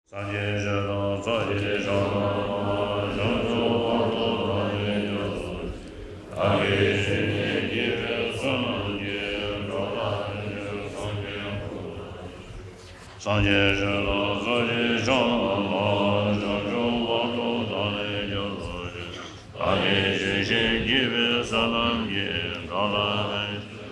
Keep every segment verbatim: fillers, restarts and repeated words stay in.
སངས་རྒྱས་ཆོས་དང་ཚོགས་ཀྱི་མཆོག་རྣམས་ལ། བྱང་ཆུབ་བར་དུ་བདག་ནི་སྐྱབས་སུ་མཆི། བདག་གིས་བྱིན་གྱིས་བགྱིས་པའི་བསོད་ནམས་ཀྱིས། འགྲོ་ལ་ཕན་ཕྱིར་སངས་རྒྱས་འགྲུབ་པར་ཤོག། སངས་རྒྱས་ཆོས་དང་ཚོགས་ཀྱི་མཆོག་རྣམས་ལ། བྱང་ཆུབ་བར་དུ་བདག་ནི་སྐྱབས་སུ་མཆི། བདག་གིས་བྱིན་གྱིས་བགྱིས་པའི་བསོད་ནམས་ཀྱིས། འགྲོ་ལ་ཕན་ཕྱིར་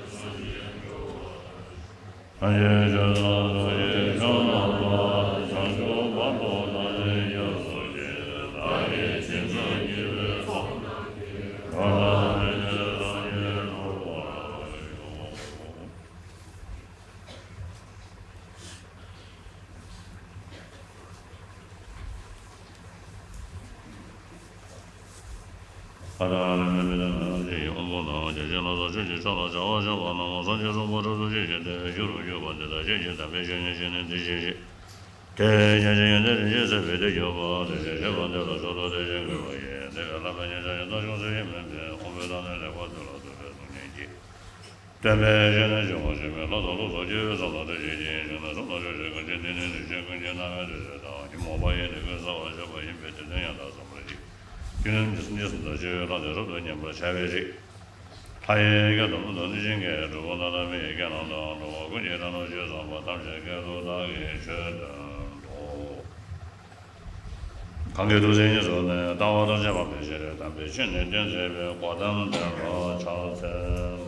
སངས་རྒྱས་འགྲུབ་པར་ཤོག། སངས་རྒྱས་ཆོས་དང་ཚོགས་ཀྱི་མཆོག་རྣམས་ལ། བྱང་ཆུབ་བར་དུ་བདག་ནི་སྐྱབས་སུ་མཆི། བདག་གིས་བྱིན་གྱིས་བགྱིས་པའི་བསོད་ནམས་ཀྱིས། འགྲོ་ལ་ཕན་ཕྱིར་སངས་རྒྱས་འགྲུབ་པར་ཤོག། ཨ་ཏི་ཤ་ཡ་མེ་ཏི་ཏ་མེ་ཏྲ་ཞེས་བྱའི་དབང་པོ་རྣམས་ཀྱང་ཆོས་ལ་སོགས་ཆོས་ཀྱི་མཆོག་ལ་བྱ་བ་བྱེད་པ་རྣམས་སངས་རྒྱས་གསུངས་པ་དྲུག་ཏུ་ཤེས་བྱའི་དེ་བས་ཆོས་རབ་གྱུར་པ་འདི་དག་ཤེས་བྱའི་དམ་པའི་ཆོས་ཉིད་ཤེས་ནས་འདི་ཤེས་ཤིག། དེ་ཉིད་ཀྱང་ཡོན་ཏན་རིན་ཆེན་ཟད་པའི་དེ་གྱུར་པ། དེ་བཞིན་གཤེགས་པ་འདི་ལ་མཆོག་ཏུ་དེ་བཞིན་གུས་པ་ཡིས། དེ་ཡི་བསླབ་པའི་ཉེས་བྱ་ཡང་དག་ཅུང་ཟད་ཡང་མིན་པས། དབང་པོའི་མཐའ་ནི་ལེགས་པར་ཐོས་ལ་ཐོས་པའི་གཟུགས་བརྙན་གྱིས། སྟོན་པའི་ཞལ་ནས་ཕྱིར་འོང་བྱེད་མི་ལྷ་དང་ཀླུ་སོགས་ཀྱིས་བསམ་དང་དྲན་བྱེད་ཅིང་། བྱང་ནས་བསམ་དང་ཆོས་ཀྱི་སྐུ་མཆོད་འདི་ནི་དུས་གཅིག་ཀུན་གྱིས་སྣང་བའི་དུས་སུ་དང་། ཉོན་མོངས་པ་ཡིས་ནི་ཀུན་བསལ་བར་བྱེད་པ་ཡིན་པས་དེ་དོན་ཡང་དག་བསམ་པར་བྱེད། ཀུན་ནས་ནི་སེམས་ཅན་ཐམས་ཅད་ཀྱི་ལྷ་དང་རབ་ཏུ་མཉམ་པར་བྱ་བའི་རིགས། ལྷ་ཡི་སྐད་དང་ཀླུ་དང་གནོད་སྦྱིན་སྐད། གྲུལ་བུམ་དག་དང་མི་ཡི་སྐད་རྣམས་དང་། འགྲོ་བ་ཀུན་གྱི་སྒྲ་རྣམས་ཀྱིས་བསམ་པ་ཐམས་ཅད་སྐད་དུ་བདག་གིས་ཆོས་སྟོན་ཏོ། གང་གིས་ཐུགས་བརྩེ་ཉེར་བཟུང་ནས། ལྟ་བ་ཐམས་ཅད་སྤང་བའི་ཕྱིར། དམ་པའི་ཆོས་ནི་སྟོན་མཛད་པའི། གོའུ་ཏམ་དེ་ལ་ཕྱག་འཚལ་ལོ།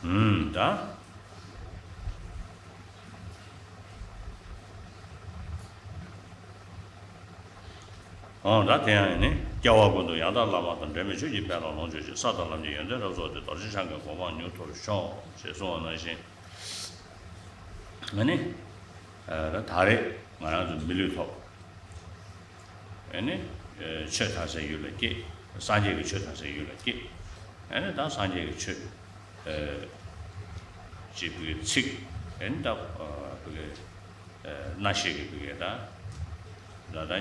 ཨུམ། ད། འོ་ད་དེ་ཡང་ནི་སྐྱེ་བ་ཀུན་ཏུ་ཡང་དག་བླ་མ་དང་། འབྲལ་མེད་ཆོས་ཀྱི་དཔལ་ལ་ལོངས་སྤྱོད་ཅིང་། ས་དང་ལམ་གྱི་ཡོན་ཏན་རབ་རྫོགས་ཏེ། རྡོ་རྗེ་འཆང་གི་གོ་འཕང་མྱུར་ཐོབ་ཤོག་ཅེས་གསུངས་པ་ནང་བཞིན། ཨ་ནི། ཨ་ད་ད་རེས་ང་རང་ཚོ་མི་ལུས་ཐོབ། ཨ་ནི། ཨ་ཆོས་ཐར་སའི་ཡུལ་ལ་སྐྱེས། སངས་རྒྱས་ཀྱི་ཆོས་ཐར་སའི་ཡུལ་ལ་སྐྱེས། ཨ་ནི་ད་སངས་རྒྱས་ཀྱི་ཆོས། ཨ་ཅེས་པའི་ཚིག་ཨ་ནི་ད་ཨ་བི་གའི་ཨ་རྣ་ཤེས་ཀྱི་བི་གའི་ད་ད་ད་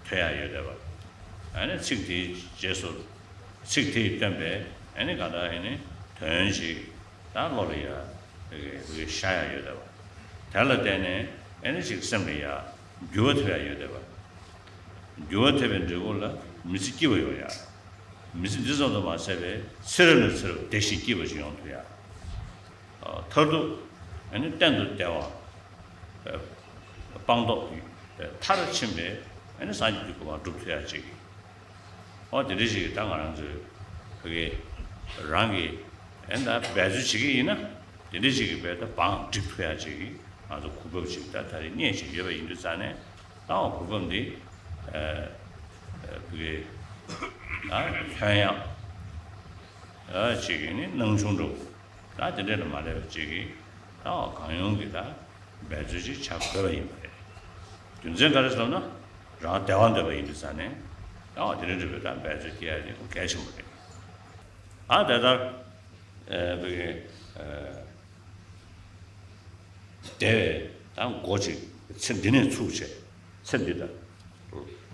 ཐོས་ཡ་ཡོད་བསྡད་པ། ཨ་ནི་ཚིག་དེའི་རྗེས་སུ། ཚིག་དེས་སྟོན་པའི་ཨ་ནི་ག་ད་ཨ་ནི་དོན་ཞིག་ད་བློ་ལ་ཡ་བི་གའི་བི་གའི་ཤར་ཡ་ཡོད་བསྡད་པ། དེ་ལ་བརྟེན་ནས་ཨ་ནི་ཅིག་སེམས་ལ་ཡ་འགྱུར་བ་ཐེབས་ཡ་ཡོད་བསྡད་པ། འགྱུར་བ་ཐེབས་པའི་འབྲས་བུ་ལ་མི་ཚེ་སྐྱིད་པ་ཡོང་ཡ། མི་ཚེ་འདི་ཙམ་དུ་མ་ཟད་པའི་ཚེ་རབས་ནས་ཚེ་རབས་བདེ་ཞིང་སྐྱིད་པ་ཞིག་ཡོང་ཐུབ་ཡ། ཨ་མཐར་ཐུག་ཨ་ནི་གཏན་དུ་བདེ་བ། ཨ་སྤངས་རྟོགས་མཐར་ཕྱིན་པའི་ཨ་ནི་སངས་རྒྱས་ཀྱི་གོ་འཕང་སྒྲུབ་ཐུབ་ཡ་ཅིག། ཨོ་དེ་འདྲ་ཞིག་ད་ང་རང་ཚོས་བོད་སྐད་རང་གིས་ཨ་ནི་ད་འབད་རྩོལ་བྱེད་ཀྱི་ཡིན་ན་དེ་འདྲ་ཞིག་གི་བས་ད་བང་སྒྲིག་ཐུབ་ཡ་ཅིག་ང་ཚོ་གོ་སྐབས་ཅིག་ད་ད་རེས་རྙེད་བཞིན་ཡོད་པ་ཡིན་དུས་ཙང་ནས། ད་འོ་གོ་སྐབས་འདི་ཨ་ཨ་བོད་སྐད་ད་ལྷོད་ཡངས་ཨ་ཅིག་གི་ནི་སྣང་ཆུང་འདྲ་བོ། ད་དེ་འདྲ་ལ་མ་སླེབས་པ་ཅིག་གིས་ད་འོ་གང་ཡོང་གི་ད་འབད་རྩོལ་ཅིག་བྱ་དགོས་པ་ཡིན་པ་རེད། རྒྱུ་མཚན་ག་རེ་ཟེར་ན་རང་བདེ་བ་འདོད་པ་ཡིན་དུས་ཙང་ནས་ད་འོ་དེ་འདྲ་འདྲ་བོའི་ད་འབད་རྩོལ་སྐྱེ་ཡ་དེ་གལ་ཆེན་པོ་རེད། ཨ་དེ་ལྟར་ཨ་བོད་སྐད་ཨ། དེ་བས་ད་འགོ་ཅིག་ཚེ་འདི་ནས་ཚུགས་བྱས། ཚེ་འདི་དང་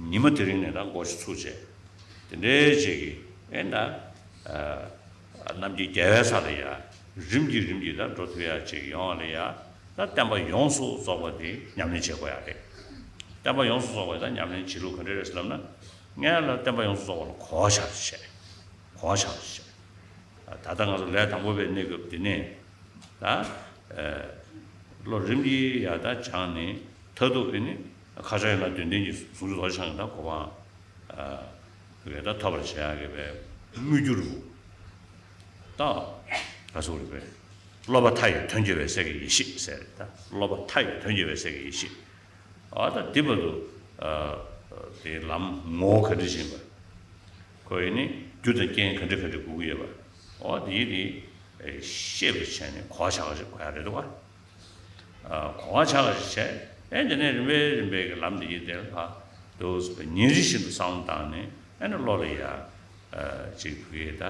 ཉི་མ་དེ་རིང་ནས་ད་འགོ་ཅིག་ཚུགས་བྱས། དེ་འདྲའི་ཅིག་གིས་ཨེ་ད་ཨ་རྣམ་མཁྱེན་རྒྱལ་བའི་ས་ལ་ཡ་རིམ་གྱིས་རིམ་གྱིས་ད་འགྲོ་ཐུབ་ཡ་ཅིག་ཡོང་བ་ལ་ཡ། ད་བསྟན་པ་ཡོངས་སུ་རྫོགས་པ་དེ་ཉམས་ལེན་བྱེད་དགོས་ཡ་རེད། བསྟན་པ་ཡོངས་སུ་རྫོགས་པ་ད་ཉམས་ལེན་བྱེད་ལུགས་ག་འདྲ་རེད་ཟེར་ལབ་ན། སྔོན་ལ་བསྟན་པ་ཡོངས་སུ་རྫོགས་པ་ལ་གོ་བ་ཆགས་བྱས། གོ་བ་ཆགས་བྱས། ད་ལྟ་ང་ཚོ་ལས་དང་པོ་པའི་གནས་སྐབས་འདི་ནས་ད་ཨ་བློ་རིམ་གྱིས་ཡར་ད་སྦྱངས་ནས་མཐར་ཐུག་དེ་ནི་ཁ་བྱང་ཡན་ལག་བདུན་ལྡན་གྱི་ཟུང་འཇུག་རྡོ་རྗེ་འཆང་གི་ད་གོ་འཕང་ཨ་བོད་སྐད་ད་ཐོབ་པར་བྱ་ཡག་གི་བའི་དམིགས་རྒྱུ་རུ། ད་ག་ཟེར་རེད་པས། སློབ་པ་མཐའ་ཡས་དོན་རྒྱལ་བའི་སྲས་ཀྱི་ཡེ་ཤེས་ཟེར་རེད་ད། སློབ་པ་མཐའ་ཡས་དོན་རྒྱལ་བའི་སྲས་ཀྱི་ཡེ་ཤེས། ཨ་ད་འདི་བར་དུ་ཨ་དེའི་ལམ་ངོ་བོ་ག་འདྲ་ཞིག་ཡིན་པ། ཁོ་ཡི་ནི་རྒྱུ་དང་རྐྱེན་ག་འདྲ་ག་འདྲ་དགོས་ཀྱི་ཡོད་པ། ཨོ་དེའི་དེ་ཤེས་པར་བྱས་ནས་གོ་བ་ཆགས་པ་ཞིག་གོ་ཡ་རེད་འདུག་ག། ཨ་གོ་བ་ཆགས་པ་ཞིག་བྱས། ཨེ་དེ་ནས་རིམ་པས་རིམ་པས་ཀྱི་ལམ་འདི་ཡི་དེ་ལ་ཕར་འདུག་ཉིན་རེ་བཞིན་དུ་བསམ་བློ་བཏང་ནས་ཨེ་ནི་བློ་ལ་ཡ། ཅིག་བུ་གའི་ད་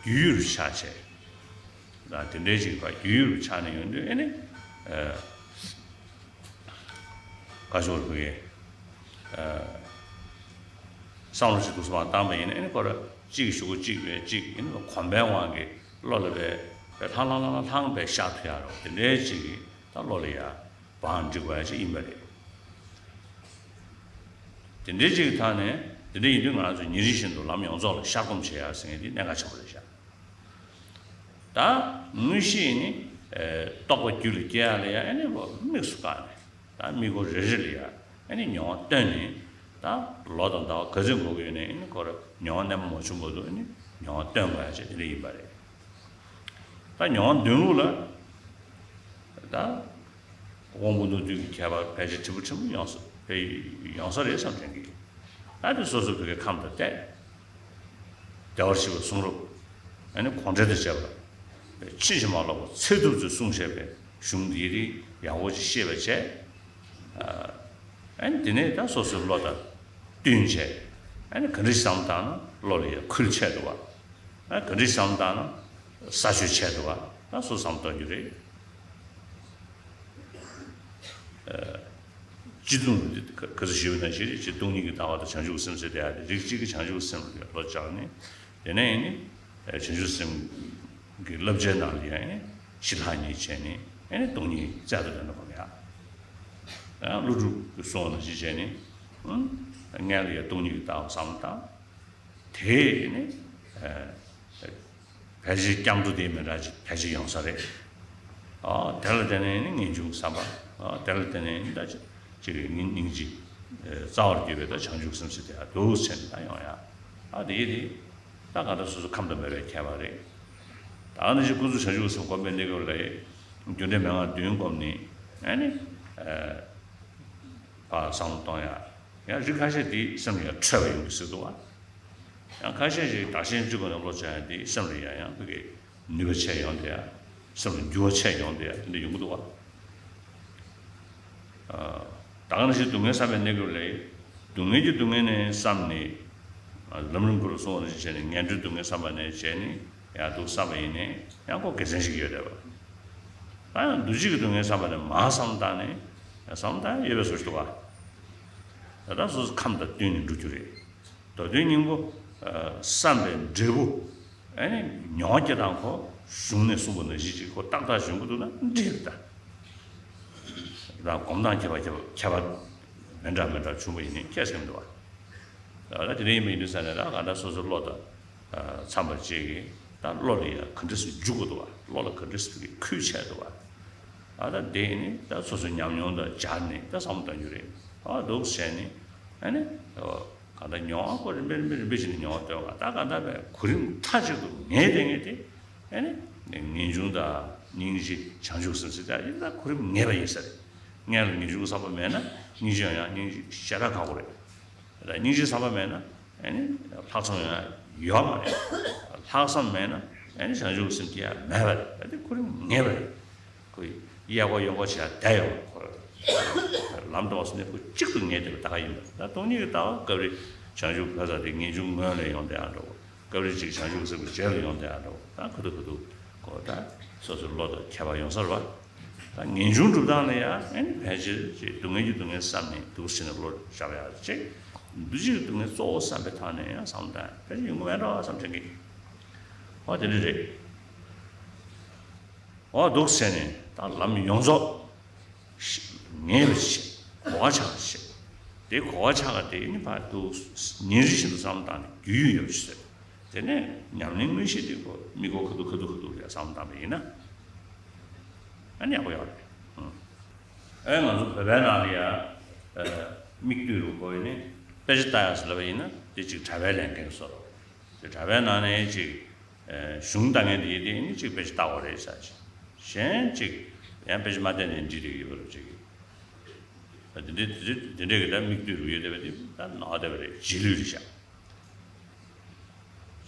རྒྱུས་ཡོད་རུ་ཆགས་བྱས། ད་དེ་འདྲའི་ཅིག་བ་རྒྱུས་ཡོད་རུ་ཆགས་ནས་ཡོང་དུས་ཨེ་ནི། བཀའ་ཤོག་བུ་གའི་བསམ་བློ་ཞིག་འདུག་སེ་མར་བཏང་པ་ཡིན་ན་ཨེ་ནི་ཁོ་ར་གཅིག་གཞུག་གུ་གཅིག་བས་གཅིག་ཡིན་ན་གོམས་པའི་དབང་གིས་བློ་ལ་བས་ པའི་ལྷང་ལྷང་ལྷང་ལྷང་པའི་ཤར་ཐུབ་ཡག་རེད། དེ་འདྲའི་ཅིག་གི་ད་བློ་ལ་ཡ་བང་སྒྲིག་པ་ཅིག་ཡིན་པ་རེད། དེ་འདྲའི་ཅིག་གི་ཐོག་ནས་དེ་འདྲ་ཡིན་དུས་ང་ཚོ་ཉིན་རེ་བཞིན་དུ་ལམ་ཡོངས་རྫོགས་ལ་ཤར་སྒོམ་བྱེད་ཡག་ཟེར་མཁན་དེ་གནད་འགག་ཆེན་པོ་རེད་ཤག་ད་དངོས་གཞི་ནི་རྟོགས་པ་རྒྱུད་ལ་སྐྱེ་ཡག་ལ་ཡ་ཨེ་ནི་དམིགས་སུ་བཀར་ནས། ད་དམིགས་སྐོར་རེ་རེ་ལ་ཡ་ཨ་ནི་མྱོང་བ་བཏོན་ནས། ད་ལོ་དང་ཟླ་བ་ག་ཚོད་འགོར་གྱི་ཡོད་ནའི་ཨ་ནི་ཁོ་རང་མྱོང་བ་རྣལ་མ་མ་བྱུང་བར་དུ་ཨ་ནི་མྱོང་བ་བཏོན་དགོས་ཡ་ཆེད་དེ་འདྲ་ཡིན་པ་རེད། ད་མྱོང་བ་འདོན་ལུགས་ལ་ད་དབང་པོ་རྣོ་རྟུལ་གྱི་ཁྱད་པར་ཕལ་ཆེར་ཕྲན་བུ་ཕྲན་བུ་ཡོང་ས་ཡོང་ས་རེད་བསམ་དྲན་གྱི། ད་དེ་སོ་སོ་བོད་ཀྱི་ཁམས་དང་བལྟས། བདེ་བར་གཤེགས་པའི་གསུང་རབ། ཨ་ནི་དགོངས་འགྲེལ་དང་བཅས་པ་ཕྱིན་ཅི་མ་ལོག་པར་ཚད་ཐུབ་ཚོས་གསུངས་བཞག་པའི་གཞུང་འདི་རིགས་ཡག་པོ་ཅིག་ཤེས་པ་བྱས། ཨ་ནི་དེ་ནས་ད་སོ་སོའི་བློ་དང་བསྟུན་བྱས། ཨ་ནི་ག་འདྲ་བསམ་བཏང་ན་བློ་ལ་ཡ་ཁུལ་ཆད་འདུག་བ། ཨ་ག་འདྲ་བསམ་བཏང་ན་ས་ཆོད་ཆད་འདུག་བ། ད་སོ་བསམ་གཏོང་རྒྱུ་རེད། སྤྱི་སྟོང་ག་ཚོད་ཞུས་པ་ནང་བཞིན་རེད། སྤྱི་སྟོང་ཉིད་ཀྱི་ལྟ་བ་དང་བྱང་ཆུབ་སེམས་ཟེར་དེ་ཡང་རིགས་གཅིག་གི་བྱང་ཆུབ་སེམས་ལ་བློ་སྦྱངས་ནས། དེ་ནས་ནི་བྱང་ཆུབ་སེམས་ཀྱི་བསླབ་བྱའི་ནང་ལ་ཡང་ཞི་ལྷག་གཉིས་བྱས་ནས། ཨ་ནི་སྟོང་ཉིད་རྩལ་དུ་ལེན་པ་གོ་ཡ། ཀླུ་སྒྲུབ་ཀྱི་གསུང་བ་ནང་བཞིན་བྱས་ནས། སྔོན་ལ་ཡང་སྟོང་ཉིད་ཀྱི་ལྟ་བ་བསམ་བཏང་། དེ་ནི་ཕལ་ཆེར་སྐྱབས་འགྲོ་དེ་མི་འདྲ་ཅིག་ཕལ་ཆེར་ཡོང་ས་རེད། ཨ་དེ་ལ་བརྟེན་ནས་ནི་ངེས་འབྱུང་བསམ་པ། ཨ་དེ་ལ་བརྟེན་ནས་ནི་ད་ཅིག་ཅིག་སྙིང་རྗེ་རྩ་བར་གྱུར་པའི་ད་བྱང་ཆུབ་སེམས་ཟེར་དེ་ཡང་འདུག་སེ་ནི་ད་ཡོང་ཡ། ཨ་དེ་ཡི་དེ་ད་གང་ལྟར་སོ་སོ་ཁམས་དང་མོས་པའི་ཁྱད་པར་རེད། ད་ནི་ཅིག་ཀུན་རྫོབ་བྱང་ཆུབ་སེམས་སྒོམ་པའི་གནས་སྐབས་ལ་རྒྱུ་འབྲས་མན་ངག་བདུན་བསྒོམས་ནས། ཨ་ནི་ཕར་བསམ་བློ་གཏོང་ཡ། ཡང་རིགས་ཁ་ཤས་དེ་སེམས་ལ་ཡང་འཕྲོད་པ་ཡོང་གི་སྲིད་འདུག་བ། ཡང་ཁ་ཤས་ཤིག་བདག་གཞན་གཅིག་པུ་ནས་བློ་སྦྱང་ཡ་དེ་སེམས་ལ་ཡང་ཡང་ཕ་གི་ནུས་པ་ཆེ་ཡོང་དེ་ཡ། སེམས་ལ་འགྱུར་བ་ཆེ་ཡོང་དེ་ཡ་དེ་འདྲ་ཡོང་གི་འདུག་བ། ད་ག་ནང་བཞིན་སྡུག་བསྔལ་བསམ་པའི་གནས་སྐབས་ལ། སྡུག་བསྔལ་གྱི་སྡུག་བསྔལ་ནས་བསམ་ནས། ལམ་རིམ་ཁོ་ལ་གསུང་བ་ནང་བཞིན་བྱས་ནས་ངན་འགྲོའི་སྡུག་བསྔལ་བསམ་པ་ནས་བྱས་ནས་ཡང་འདུག་བསམ་པ་ཡིན་ནའི་ཡང་ཁོ་དགེ་མཚན་ཞིག་ཡོད་རེད་བ། ད་ཡང་འདུ་བྱེད་ཀྱི་སྡུག་བསྔལ་བསམ་པ་ནས་མར་བསམ་བཏང་ནས་ཡང་བསམ་བཏང་ཡོད་པའི་བཟོ་ཞིག་འདུག་བ། ད་ལྟ་སོ་སོ་ཁམས་དང་བསྟུན་ནས་འགྲོ་རྒྱུ་རེད། མདོ་དོན་སྙིང་པོ། བསམ་པའི་འབྲས་བུ། ཨ་ནི་མྱོང་བ་སྐྱེ་སྟངས་ཁོ་གཞུང་ནས་གསུངས་པ་ནང་བཞིན་ཅིག་ཁོ་ཏག་ཏག་བྱུང་གི་འདུག་ན་འགྲིག་རེད་ད། ད་སྒོམ་སྟངས་ཁྱད་པར་ཁྱད་པར་ཁྱད་པར་མི་འདྲ་མི་འདྲ་བྱུང་བ་ཡིན་ནའི་ཁྱད་སེམས་འདུག་བ། ད་དེ་འདྲ་ཡིན་པ་ཡིན་དུས་ཙ་ནས་ད་གང་ལྟར་སོ་སོའི་བློ་དང་འཚམས་པ་བཅས་ཀྱིས་ད་བློ་ལ་ཡང་ག་འདྲ་སེ་འཇུག་དགོས་འདུག་བ། བློ་ལ་ག་འདྲ་སེ་ཁུལ་ཆད་འདུག་བ། ཨ་ད་དེ་ནི་ད་སོ་སོའི་ཉམས་མྱོང་དང་སྦྱར་ནས་ད་བསམ་བློ་གཏོང་རྒྱུ་རེད། ཨ་འདུག་བྱས་ནས་ཨ་ནི་གང་ལྟར་མྱོང་བ་ཁོ་རིམ་པས་རིམ་པས་རིམ་པས་བྱས་ནས་མྱོང་བ་སྟོན་པ། ད་གང་ལྟར་བས་གོ་རིམ་མཐའ་གཅིག་ཏུ་ངེས་ཏེ་ངེས་ཏེ་ཨ་ནི་ངེས་འབྱུང་དང་སྙིང་རྗེ་བྱང་ཆུབ་སེམས་ཟེར་ད་ཡིན་ད་གོ་རིམ་ངེས་པ་ཡིན་ས་རེད། སྔོན་ལ་ངེས་འབྱུང་བསམ་པ་མེད་ན་སྙིང་རྗེ་ཡོང་ཡང་སྙིང་རྗེ་ཞེ་དྲག་ཁག་པོ་རེད། ད་སྙིང་རྗེ་བསམ་པ་མེད་ན་ཨ་ནི་ལྷག་བསམ་ཡོང་ཡ་ཡོད་མ་རེད། ལྷག་བསམ་མེད་ན་ཨ་ནི་བྱང་ཆུབ་སེམས་སྐྱེ་ཡ་མེད་པ་རེད། ད་དེ་གོ་རིམ་ངེས་པ་རེད། ཁོ་གཡས་སྐོར་གཡོན་སྐོར་བྱས་བསྡད་ཡོང་། ཁོ་ལམ་འགྲོ་བ་སོང་ནས་ཁོ་གཅིག་ཏུ་ངེས་བསྡད་པ་ད་ག་ཡིན་པ། ད་སྟོང་ཉིད་ཀྱི་ལྟ་བ་སྐབས་རེ་བྱང་ཆུབ་བོད་ས་དེ་ངེས་འབྱུང་སྔོན་ལ་ཡོང་བསྡད་ཡ་འགྲོ། སྐབས་རེ་གཅིག་བྱང་ཆུབ་སེམས་ཀྱི་རྗེས་ལ་ཡོང་བསྡད་ཡ་འགྲོ། ད་ཁ་ཐུག་ཁ་ཐུག་ཁོ་ད་སོ་སོའི་བློ་དང་ཁྱད་པར་ཡོང་ས་རེད་བ། ད་ངེས་འབྱུང་སྒྲུབ་སྟངས་ལ་ཡང་ཨ་ནི་ཕལ་ཆེར་ཅིག་སྡུག་བསྔལ་གྱི་སྡུག་བསྔལ་བསམ་ནས་འདུག་ཟེར་ནས་བློ་བཞག་ཡ་ཅིག་འདུ་བྱེད་ཀྱི་སྡུག་བསྔལ་གཙོ་བོ་བསམ་པའི་ཐོག་ནས་ཡང་བསམ་བློ་བཏང་ཕལ་ཆེར་ཡོང་གི་མེད་འགྲོ་བསམ་དྲན་གི། འོ་དེ་འདྲ་རེད། འོ་འདུག་ཟེར་ནས་ད་ལམ་ཡོངས་རྫོགས་ངེས་པ་བྱེད། གོ་བ་ཆགས་པ་བྱེད། དེ་གོ་བ་ཆགས་པ་དེ་ནི་ཕར་འདུག་ཉིན་རེ་བཞིན་དུ་བསམ་བློ་བཏང་ནས་རྒྱུས་ཡོད་ཡོད་ཅིག་ཟེར། དེ་ནས་ཉམས་ལེན་དངོས་གཞི་དེ་ཁོ་དམིགས་སྐོར་ཁ་ཐུག་ཁ་ཐུག་ཁ་ཐུག་ལ་བསམ་བློ་བཏང་པ་ཡིན་ན། ཨ་ནི་ཡག་པོ་ཡོད་རེད། ཨ་ང་ཚོ་བོད་པའི་ནང་ལ་ཡ་མིག་ལྟོས་རུ་གོ་ཡི་ནི་དཔེ་ཆ་ལྟ་ཡག་ཟེར་ལབ་པ་ཡིན་ན་དེ་ཅིག་གྲྭ་པའི་ལས་འགན་བཟོ་རོགས། དེ་གྲྭ་པའི་ནང་ནས་ཅིག་གཞུང་ལྟ་མཁན་དེ་ཡིན་དེ་ནི་ཅིག་དཔེ་ཆ་ལྟ་དགོས་རེད་ཟེར་ཅིག་གཞན་ཅིག་ཡང་དཔེ་ཆ་མ་བལྟས་ནས་འགྲིག་འགྲིག་ཡོད་པ་རུ་ཅིག་དེ་འདྲའི་དེ་འདྲའི་གི་ད་མིག་ལྟོས་རུ་ཡོད་བསྡད་པ་དེ་ད་ནོར་བསྡད་པ་རེད། རྗེས་ལུས་རེད་ཤག་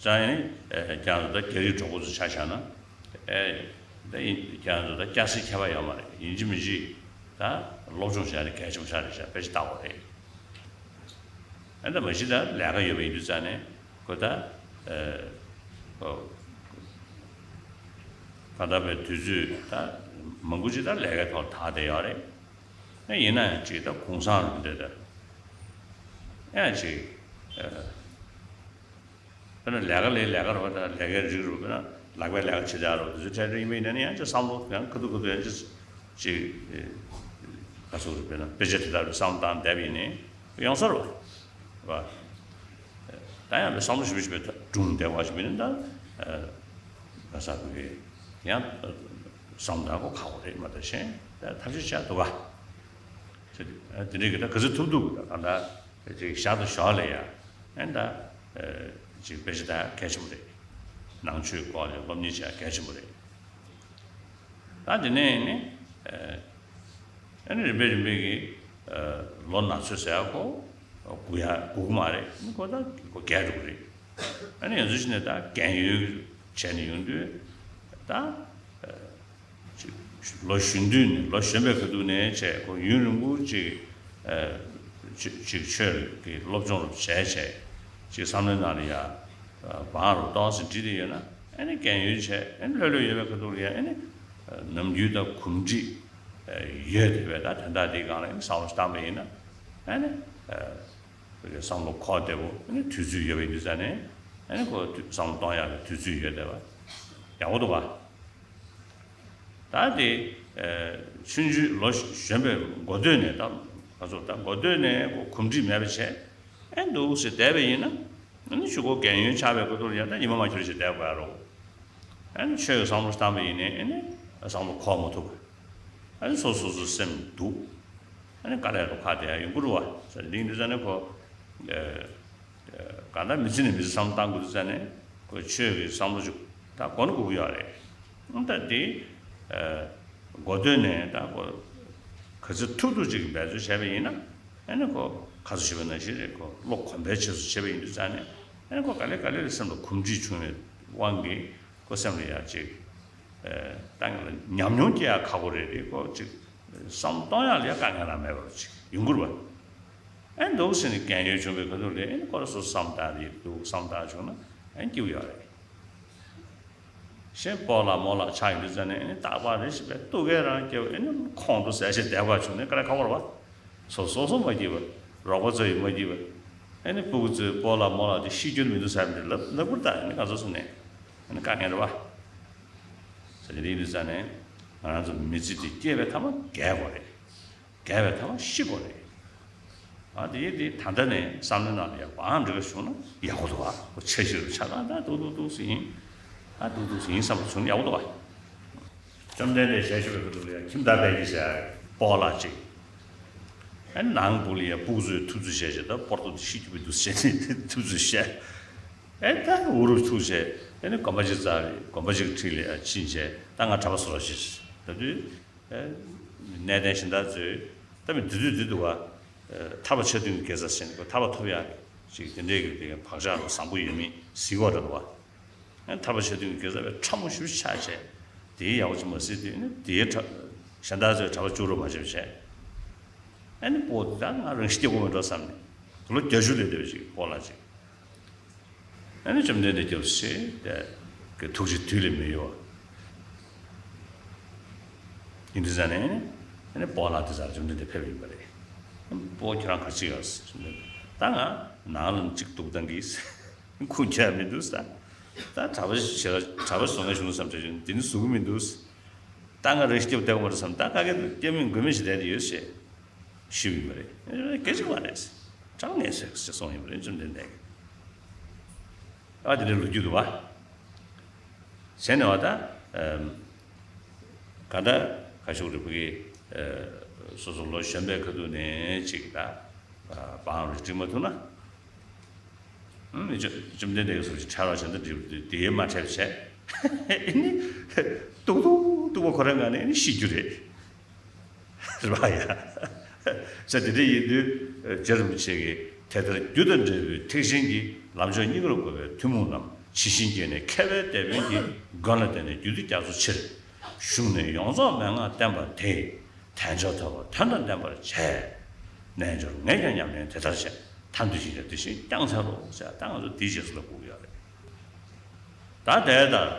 ཙང་ཡིན་ནི་ཁྱེད་རང་ཚོ་ད་རྒྱ་རིགས་གྲོགས་པོ་ཚོ་ཆ་བཞག་ན། ཨེ་ད་ཡིན་ཁྱེད་རང་ཚོ་ད་སྐྱ་སེར་ཁྱད་པར་ཡོད་མ་རེད། ཡིན་གཅིག་མིན་གཅིག་ད་སློབ་སྦྱོང་བྱས་ནས་གལ་ཆེན་པོ་ཆགས་རེད་ཤག་དཔེ་ཆ་ལྟ་དགོས་རེད། ཨེ་ད་མ་གཞི་ད་ལས་ཀ་ཡོད་པ་ཡིན་དུས་ཙང་ནས་ཁོ་ད་ཨེ་ཁོ་ད་ལྟ་བའི་དུས་ཚོད་ད་མང་པོ་ཅིག་ད་ལས་ཀའི་ཐོག་དག་བསྡད་ཡོད་རེད། ཨེ་ཡིན་ན་ཡང་ཅིག་ད་གུང་སེང་རུ་འདྲ་ད་ཨེ་ཅིག་ཨེ། དཔེར་ན་ལས་ཀ་ལས་ལས་ཀ་རེད་པ། ད་ལས་ཀའི་རིགས་རུ་དཔེར་ན་ ལག་པའི་ལས་ཀ་བྱེད་བྱ་རོགས་དེ་ཚོ་འཕྲལ་འཕྲལ་ཡིན་པ་ཡིན་ན་ནི་ཡང་ཅིག་བསམ་བློ་ཡང་ཁ་ཐུག་ཁ་ཐུག་ཡང་ཅིག་ཅིག་ག་ཚོད་རེད། དཔེར་ན་དཔེ་ཆ་དེ་དག་རེ་བསམ་བློ་བཏང་བསྡད་པ་ཡིན་ནའི་ཡོང་ས་རེད་བ། ད་ཡང་བསམ་བློ་ཞིབ་ཞིབ་སྒྲུང་བསྡད་པ་ཞིག་མིན་ན་ད་ག་ས་གི་ཡང་བསམ་བློ་ཁ་བ་རེད་མ་གཏོགས་གཞན་ཐབས་ཤེས་བྱ་འདུག་ག་དེ་འདྲའི་གི་ད་ག་ཚོད་ཐུབ་ཐུབ་གི་ད་གང་ལྟར་ཅིག་ཞར་དང་ཞོར་ལ་ཡ་ཨེ་ད་ཅིག་དཔེ་ཆ་ད་གལ་ཆེན་པོ་རེད། ནང་ཆོས་སྐོར་ལ་སློབ་གཉེར་བྱ་གལ་ཆེན་པོ་རེད། ད་དེ་ནས་ནི་ཨ་ནི་རིམ་པས་རིམ་པས་ཀྱི་ལོ་ན་ཚོད་ཟེར་ཡག་གོ་སྒུག་ཡ་སྒུག་གི་མ་རེད། ཨ་ནི་ཁོ་ད་ཁོ་རྒས་འགྲོ་གི་རེད། ཨ་ནི་ཡང་ཚུལ་ཞིག་ནས་ད་རྒན་ཡོལ་བྱས་ནས་ཡོང་དུས་ད་ལོ་གཞོན་དུས་ནས་ལོ་གཞོན་པའི་ཁ་ཐུག་ནས་བྱས་ཁོ་ཡུན་རིང་པོ་ཅིག་ཅིག་ཆོས་ཀྱི་སློབ་སྦྱོང་རུ་བྱས་བྱས་ཅིག་བསམ་བློའི་ནང་ལ་ཡ་བང་རུ་ཏོག་ཙམ་འགྲིལ་བསྡད་ཡོད་ན། ཨ་ནི་རྒན་ཡོལ་བྱས་ཨ་ནི་ལྷོད་ལྷོད་ཡོད་པའི་ཁ་ཐུག་ལ་ཡ་ཨ་ནི་ནམ་རྒྱུན་དང་གོམས་འདྲིས་ཡོད་བསྡད་པའི་ད་དོན་དག་འདིའི་སྒང་ལ་ཨ་ནི་བསམ་བློ་བཏང་པ་ཡིན་ན་ཨ་ནི་བསམ་བློ་འཁོར་བདེ་པོ་ཨ་ནི་དུས་ཚོད་ཡོད་པ་ཡིན་དུས་ཙང་ནས་ཨ་ནི་ཁོ་བསམ་བློ་གཏོང་ཡག་གི་དུས་ཚོད་ཡོད་བསྡད་པ་ཡག་པོ་འདུག་ག་ད་དེ་ཆུང་ཆུང་ལོ་གཞོན་པའི་འགོ་སྟོད་ནས་ད་ང་ཚོ་ད་འགོ་སྟོད་ནས་ཁོ་གོམས་འདྲིས་མེད་པ་བྱས་ཨེ་འདུག་ཟེར་བསྡད་པ་ཡིན་ན། ཨ་ནི་གཞུག་གུ་རྒན་ཡོལ་ཆགས་པའི་སྐབས་དུ་ཡང་ད་ཉི་མ་མ་འཁྱོལ་ཞིག་བསྡད་དགོས་ཡ་རོ། ཨ་ནི་ཆོས་ཀྱི་བསམ་བློ་བཏང་པ་ཡིན་ནའི་ཨ་ནི་བསམ་བློ་འཁོར་མ་ཐུབ། ཨ་ནི་སོ་སོ་སོ་སེམས་སྡུག་ཨ་ནི་དཀའ་ལས་རུ་ཁག་དེ་ཡང་ཡོང་གི་རུ་བ་ཟེར་འདིང་འདི་ཟ་ནི་ཁོ། གང་ལྟར་མི་ཚེ་ནས་མི་ཚེ་བསམ་བློ་བཏང་དགོས་འདུག་ཟེར་ནས་ཁོ་ཆོས་ཀྱི་བསམ་བློ་ཅིག་ད་གོ་ནི་དགོས་ཀྱི་ཡོད་རེད། ཨ་ད་དེ་འགོ་སྟོད་ནས་ད་ཁོ་ག་ཚོད་ཐུབ་ཐུབ་ཅིག་འབད་རྩོལ་བྱས་པ་ཡིན་ན་ཨ་ནི་ཁོ་ཁ་སང་ཞུས་པ་ནང་བཞིན་རེད། ཁོ་བློ་གོམས་པའི་ཆེད་དུ་བྱས་པ་ཡིན་དུས་ཙང་ནས་ཨ་ནི་ཁོ་ག་ལེ་ག་ལེ་རེ་སེམས་ལ་གོམས་འདྲིས་བྱུང་བའི་དབང་གིས་ཁོ་སེམས་ལ་ཡ་ཅིག་ད་ཉམས་མྱོང་སྐྱེ་ཡ་ཁག་པོ་རེད་དེ་ཁོ་ཅིག་བསམ་གཏོང་ཡག་ལས་དཀའ་ངལ་རང་མེད་པར་ཅིག་ཡོང་གི་རེད་བ། ཨེ་འདུག་ཟེར་ནས་རྒན་ཡོལ་བྱུང་བའི་ཁ་ཐུག་ལས་ཨེ་ཁོ་ར་སོ་སོ་བསམ་བཏང་རེད་འདུག་བསམ་བཏང་བྱུང་ན་ཨེ་སྐྱིད་པོ་ཡོད་རེད། གཞན་སྤོ་ལགས་རྨོ་ལགས་ཆགས་ཡོང་དུས་ཙ་ནས་ཨེ་རྟག་པར་རེ་ཞིག་པའི་སྡུག་སྐད་རང་སྐྱེ་བ་ཨེ་ནི་ཁོང་ཁྲོ་ཟ་བྱས་བསྡད་པ་བྱུང་ནས་དཀའ་ལས་ཁག་པོ་རེད་བ། སོ་སོ་སོ་མ་སྐྱིད་པ། རོགས་པ་ཚོ་ཡིས་མ་སྐྱིད་པ། ཨེ་ནི་སྤུ་གུ་ཚོས་སྤོ་ལགས་རྨོ་ལགས་དེ་ཤི་རྒྱུ་མི་འདུག་ཟེར་ནས་ལབ་ལབ་དགོས་རེད་ད། ཨེ་ནི་ག་ཚོད་སོང་ནས་ཨེ་ནི་དཀའ་ངལ་རེད་བ། ཟེར་ནས་དེ་ཡིན་དུས་ཙ་ནས་ང་རང་ཚོ་མི་ཚེ་འདི་སྐྱེས་པའི་ཐ་མ་རྒས་དགོས་རེད། རྒས་པའི་ཐ་མ་ཤི་དགོས་རེད། ཨ་དེ་ཡིན་དེ་ད་ལྟ་ནས་བསམ་བློའི་ནང་ལ་ཡ་བང་འགྲིག་ག་བྱུང་ན་ཡག་པོ་འདུག་ཨ། ཁོ་ཆེ་ཤོས་ཆགས་སྟངས་ད་ཏུག་ཏུག་ཏུག་ཟིག་ཡིན། ཨ་ཏུག་ཏུག་ཟིག་ཡིན་བསམ་པ་བྱུང་ན་ཡག་པོ་འདུག་ཨ། བཅོམ་ལྡན་འདས་ཞལ་བཞུགས་པའི་སྐབས་དུ་ལ་ཡ་ཁྱིམ་བདག་དཔལ་གྱིས་ཟེར་སྤོ་ལགས་ཅིག་ཨ་ནང་སྦུག་ལ་ཡ་སྤུ་གུ་ཚོས་ཐུབ་ཚོད་བཤད་བྱས་ད་སྤོར་ཏོ་དེ་ཤི་རྒྱུ་མི་འདུག་ཟེར་ནས་ཐུབ་ཚོད་བཤད། ཨེ་ད་འུ་རུ་ཐུག་བྱས་ཨེ་ནི་གོམ་པ་གཅིག་བཙལ་རེད། གོམ་པ་གཅིག་འཁྲིས་ལ་ཡ་ཕྱིན་བྱས་ད་ང་གྲྭ་པ་བཟོ་རོགས་བྱེད་ཟེར། ད་དུས་ཨེ་གནས་བརྟན་གཞན་དག་ཚོས་ད་མི་དེ་དུས་དེ་འདུག་ག་ཨེ་ཐར་པ་ཆ་མཐུན་གྱི་དགེ་རྩ་ཟེར་ནས་ཁོ་ཐར་པ་ཐོབ་ཡག་གི་ཅིག་དེ་འདྲས་ཀྱི་དེ་བག་ཆགས་བཟང་པོ་ཡོད་མེད་གཟིགས་པ་འདྲ་འདུག་ག་ཨེ་ཐར་པ་ཆ་མཐུན་གྱི་དགེ་རྩ་བའི་ཕྲ་མོ་ཞིག་ཆགས་བྱས་དེའི་ཡག་པོ་ཅིག་མ་གཟིགས་དུས་ནི་དེའི་གྲྭ་གཞན་དག་ཚོས་གྲྭ་པ་བཅུག་རོགས་མ་བྱས་བྱས། ཨ་ནི་སྤོ་དེ་ད་ང་རང་ཤི་སྐྱེ་དགོས་མེད་འགྲོ་བསམ་ནས་ལོ་བརྒྱད་ཅུ་ལས་འདས་པའི་ཅིག་སྤོ་ལགས་ཅིག་ཨ་ནི་བཅོམ་ལྡན་འདས་སྐྱབས་སུ་མཆི་དེ་གི་ཐུགས་རྗེ་དུས་ལས་མི་ཡོལ་བ། ཡིན་དུས་ཙ་ནས་ཨ་ནི་སྤོ་ལགས་དེ་ཚར་བཅོམ་ལྡན་འདས་ཕེབས་ཡིན་པ་རེད། སྤོ་ཁྱོད་རང་ག་རེ་བྱེད་ཡོད་ཟེར་བཅོམ་ལྡན་འདས་ད་ང་ནང་ལ་གཅིག་འདུག་བཏང་གིས་ཁུངས་འཁྱོལ་མི་འདུག་ཟེར། ད་གྲྭ་པ་ཞིག་གྲྭ་པ་བཟོ་ངེས་བྱུང་བསམ་བྱས་བྱུང་འདི་ནི་བཟོ་གི་མི་འདུག་ད་ང་རེ་སྐྱབས་བསྡད་དགོས་མ་རེད་བསམ། ད་ཁ་སྐད་དུ་སྐྱབས་མིན་དགོས་མིན་ཞིག་བསྡད་དེ་ཡོད་ཟེར། ཞུས་ཡིན་པ་རེད། སྐད་ཆ་མ་རེད། དྲང་ངེས་ཟེར་ཟེར་གསུངས་ཡིན་པ་རེད་བཅོམ་ལྡན་འདས་ཀྱིས། ཨ་དེ་འདྲའི་ལོ་རྒྱུས་འདུག་བ། ཟེར་ནས་བ་ད། ག་ད་ག་ཤུག་རེད་བུ་གི། སོ་སོ་ལོ་གཞོན་པའི་ཁ་ཐུག་ནས་ཅིག་ད། བང་རུ་འགྲིག་མ་ཐུབ་ན། ཨུམ། བཅོམ་ལྡན་འདས་ཀྱི་ཟུར་ཞིག་འཕྲད་རོགས་བྱས་ན་འགྲིག་པ་འདུག་དེ་མ་འཕྲད་པ་བྱས། ཨེ་ནི། ཏུག་ཏུག་ཏུག་པ་ཁོ་རང་ང་ནས་ཨེ་ནི་ཤི་རྒྱུ་རེད། རེད་པ་ཡ། ས་དེ་འདྲ་ཡིན་དུས་རྗེ་རིན་པོ་ཆེ་གིས་དེ་ལྟར་རྒྱུ་དང་འབྲས་བུའི་ཐེག་ཆེན་གྱི་ལམ་མཆོག་གཉིས་ཀར་གོ་བའི་ཐུན་མོང་རྣམས་ཇི་བཞིན་བསྐྱེད་ནས་མཁས་པའི་དེད་དཔོན་གྱི་མགོན་ལ་བརྟེན་ནས་རྒྱུད་སྡེ་རྒྱ་མཚོ་ཕྱིར་ཞུགས་ནས་ཡོངས་རྫོགས་མན་ངག་བསྟན་པ་དེས། དལ་འབྱོར་ཐོབ་པ་དོན་དང་ལྡན་པར་བྱས། རྣལ་འབྱོར་ངས་ཀྱང་ཉམས་ལེན་དེ་ལྟར་བྱས། ཐར་འདོད་ཅན་ཡང་དེ་བཞིན་བསྐྱང་འཚལ་ལོ་ཟེར། ད་ང་ཚོ་དེའི་རྗེས་སུ་ལ་སྒུག་ཡོད་རེད། ད་དེ་ལྟར་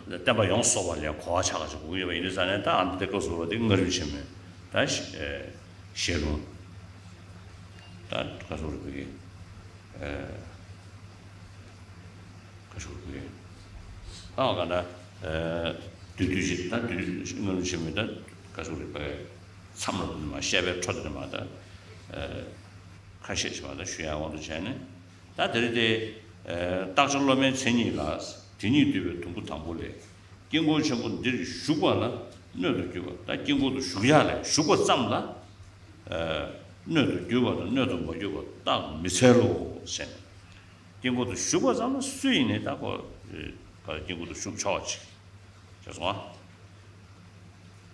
བསྟན་པ་ཡོངས་སུ་རྫོགས་པ་ལ་གོ་བ་ཆགས་པ་ཞིག་དགོས་ཀྱི་ཡོད་པ་ཡིན་དུས་ཙང་ནས་ད་ཨ་མདོ་སྡེ་སྐབས་སུ་བ་དེ་སྔ་རིམ་ཆེན་མོའི་ད་ཞལ་ལུང་། ད་ཁ་སོ་རུ་བི་གི་ཁ་སོ་རུ་བི་གི། ད་ག་ད་དུས་དུས་ཅིག་ད་དུས་སྔ་ལུགས་ཆེན་མོའི་ད་ག་ཚོད་རེད་པས། མཚམས་ལ་དུ་ནི་མ་བཤད་པའི་འཕྲོ་དུ་ནི་མ་ད་ཁ་ཤས་ཤིག་མ་ད་ཞུ་ཡག་དབང་དུ་བྱས་ནས། ད་དེ་རེད་དེ། རྟགས་ཆ་སློབ་མའི་མཚན་ཉིད་ལ། དེ་ཉིད་བསྡུས་པའི་དུམ་བུ་དང་པོ་ལས། དཀྱིལ་འཁོར་ཆེན་པོ་འདིར་བཞུགས་པ་ལ་སྣོད་དུ་གྱུར་པ། ད་དཀྱིལ་འཁོར་དུ་བཞུགས་ཡག་ལས་བཞུགས་པ་ཙམ་ལ། སྣོད་དུ་གྱུར་པ་དང་སྣོད་དུ་མ་གྱུར་པ་བརྟག་མི་འཚལ་ལོ་ཟེར། དཀྱིལ་འཁོར་དུ་བཞུགས་པ་ཙམ་ལ་སུ་ཡིན་ནའི་ད་ཁོ་དཀྱིལ་འཁོར་དུ་བཞུགས་ཆོག་ཅིག་བྱས་སོང་ཨ།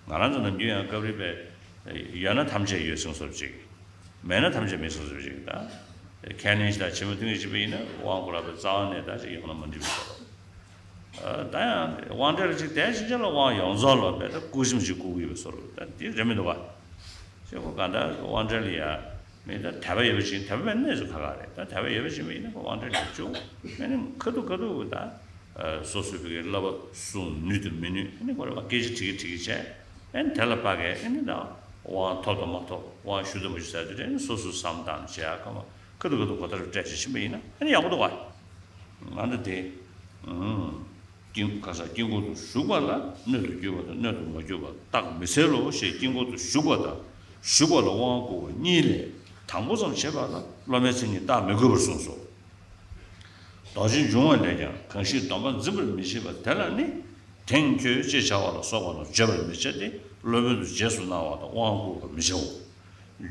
ང་རང་ཚོ་ནམ་རྒྱུན་ཡང་སྐབས་རེ་པས་ཡོད་ན་ཐམས་ཅད་ཡོད་གསུངས་སོབ་ཅིག་མེད་ན་ཐམས་ཅད་མེད་གསུངས་སོབ་ཅིག་ད་ཁས་ལེན་ཞིག་དང་ཆེན་པོ་མཐུན་གྱི་བྱེད་པ་ཡིན་ན་དབང་བསྐུར་བའི་རྩ་བ་ནས་ད་ཅིག་ཡོང་ན་མ་འགྲིག་པའི་བཟོ་འདྲ། ད་ཡང་དབང་གྲལ་ཅིག་དེ་ཕྱིན་ཆད་ལ་དབང་ཡོངས་རྫོགས་ལ་བས་ད་བཀུག་གཞོམ་ཅིག་བཀུག་གི་ཡོད་པའི་བཟོ་འདྲ། ད་འདི་རེད་མི་འདུག་བ། ཅེས་ཁོ་གང་ལྟར་དབང་གྲལ་ལ་ཡ་མི་ད་དད་པ་ཡོད་པ་ཅིག་དད་པ་མེད་ན་གནས་ཚུལ་ཁག་ཁག་རེད། ད་དད་པ་ཡོད་པ་ཅིག་མི་ཡིན་ན་ཁོ་དབང་གྲལ་ལ་བཅུག་མེད་ན་ཁ་ཐུག་ཁ་ཐུག་ད། སོ་སོའི་བོད་ཀྱི་བསླབ་པ་སྲུང་ནུས་དང་མི་ནུས། ཨ་ནི་ཁོ་རང་སྐད་ཆ་དྲི་གི་དྲི་གི་བྱས། ཨ་ནི་དེ་ལ་དཔག་གི་ཨ་ནི་ད་དབང་ཐོབ་དང་མ་ཐོབ། དབང་ཞུ་དང་མ་ཞུ་ཟེར་དུས་ཨ་ནི་སོ་སོའི་བསམ་སྟངས་བྱེད་ཡག་སྐར་མ་ཁ་ཐུག་ཁ་ཐུག་གོ་བརྡ་སྤྲད་བྱེད་ཕྱིན་པ་ཡིན་ན་ཨ་ནི་ཡག་པོ་འདུག་བ། ང་འདི་དེ་ཨུམ། དཀྱིལ་ག་ས་དཀྱིལ་འཁོར་དུ་བཞུགས་པ་ལ་སྣོད་དུ་གྱུར་པ་དང་སྣོད་དུ་མ་གྱུར་པ་བརྟག་མི་འཚལ་ལོ་ཞེས་དཀྱིལ་འཁོར་དུ་བཞུགས་པ་དང་བཞུགས་པ་ལ་དབང་བསྐུར་བ་གཉིས་ལས་དང་པོ་ཙམ་བྱེད་པ་ལ་སློབ་མའི་མཚན་ཉིད་བརྟག་མི་དགོས་པར་གསུངས་སོ། རྡོ་རྗེ་འབྱུང་བ་ལས་ཀྱང་གང་ཞིག་སྡོམ་པ་འཛིན་པར་མི་བྱེད་པ་དེ་ལ་ནི། དེང་ཁྱོད་ཅེས་བྱ་བ་ལ་སོགས་པ་ལ་བརྗོད་པར་མི་བྱ་སྟེ། སློབ་དཔོན་དུ་རྗེས་སུ་གནང་བ་དང་དབང་བསྐུར་བར་མི་བྱའོ།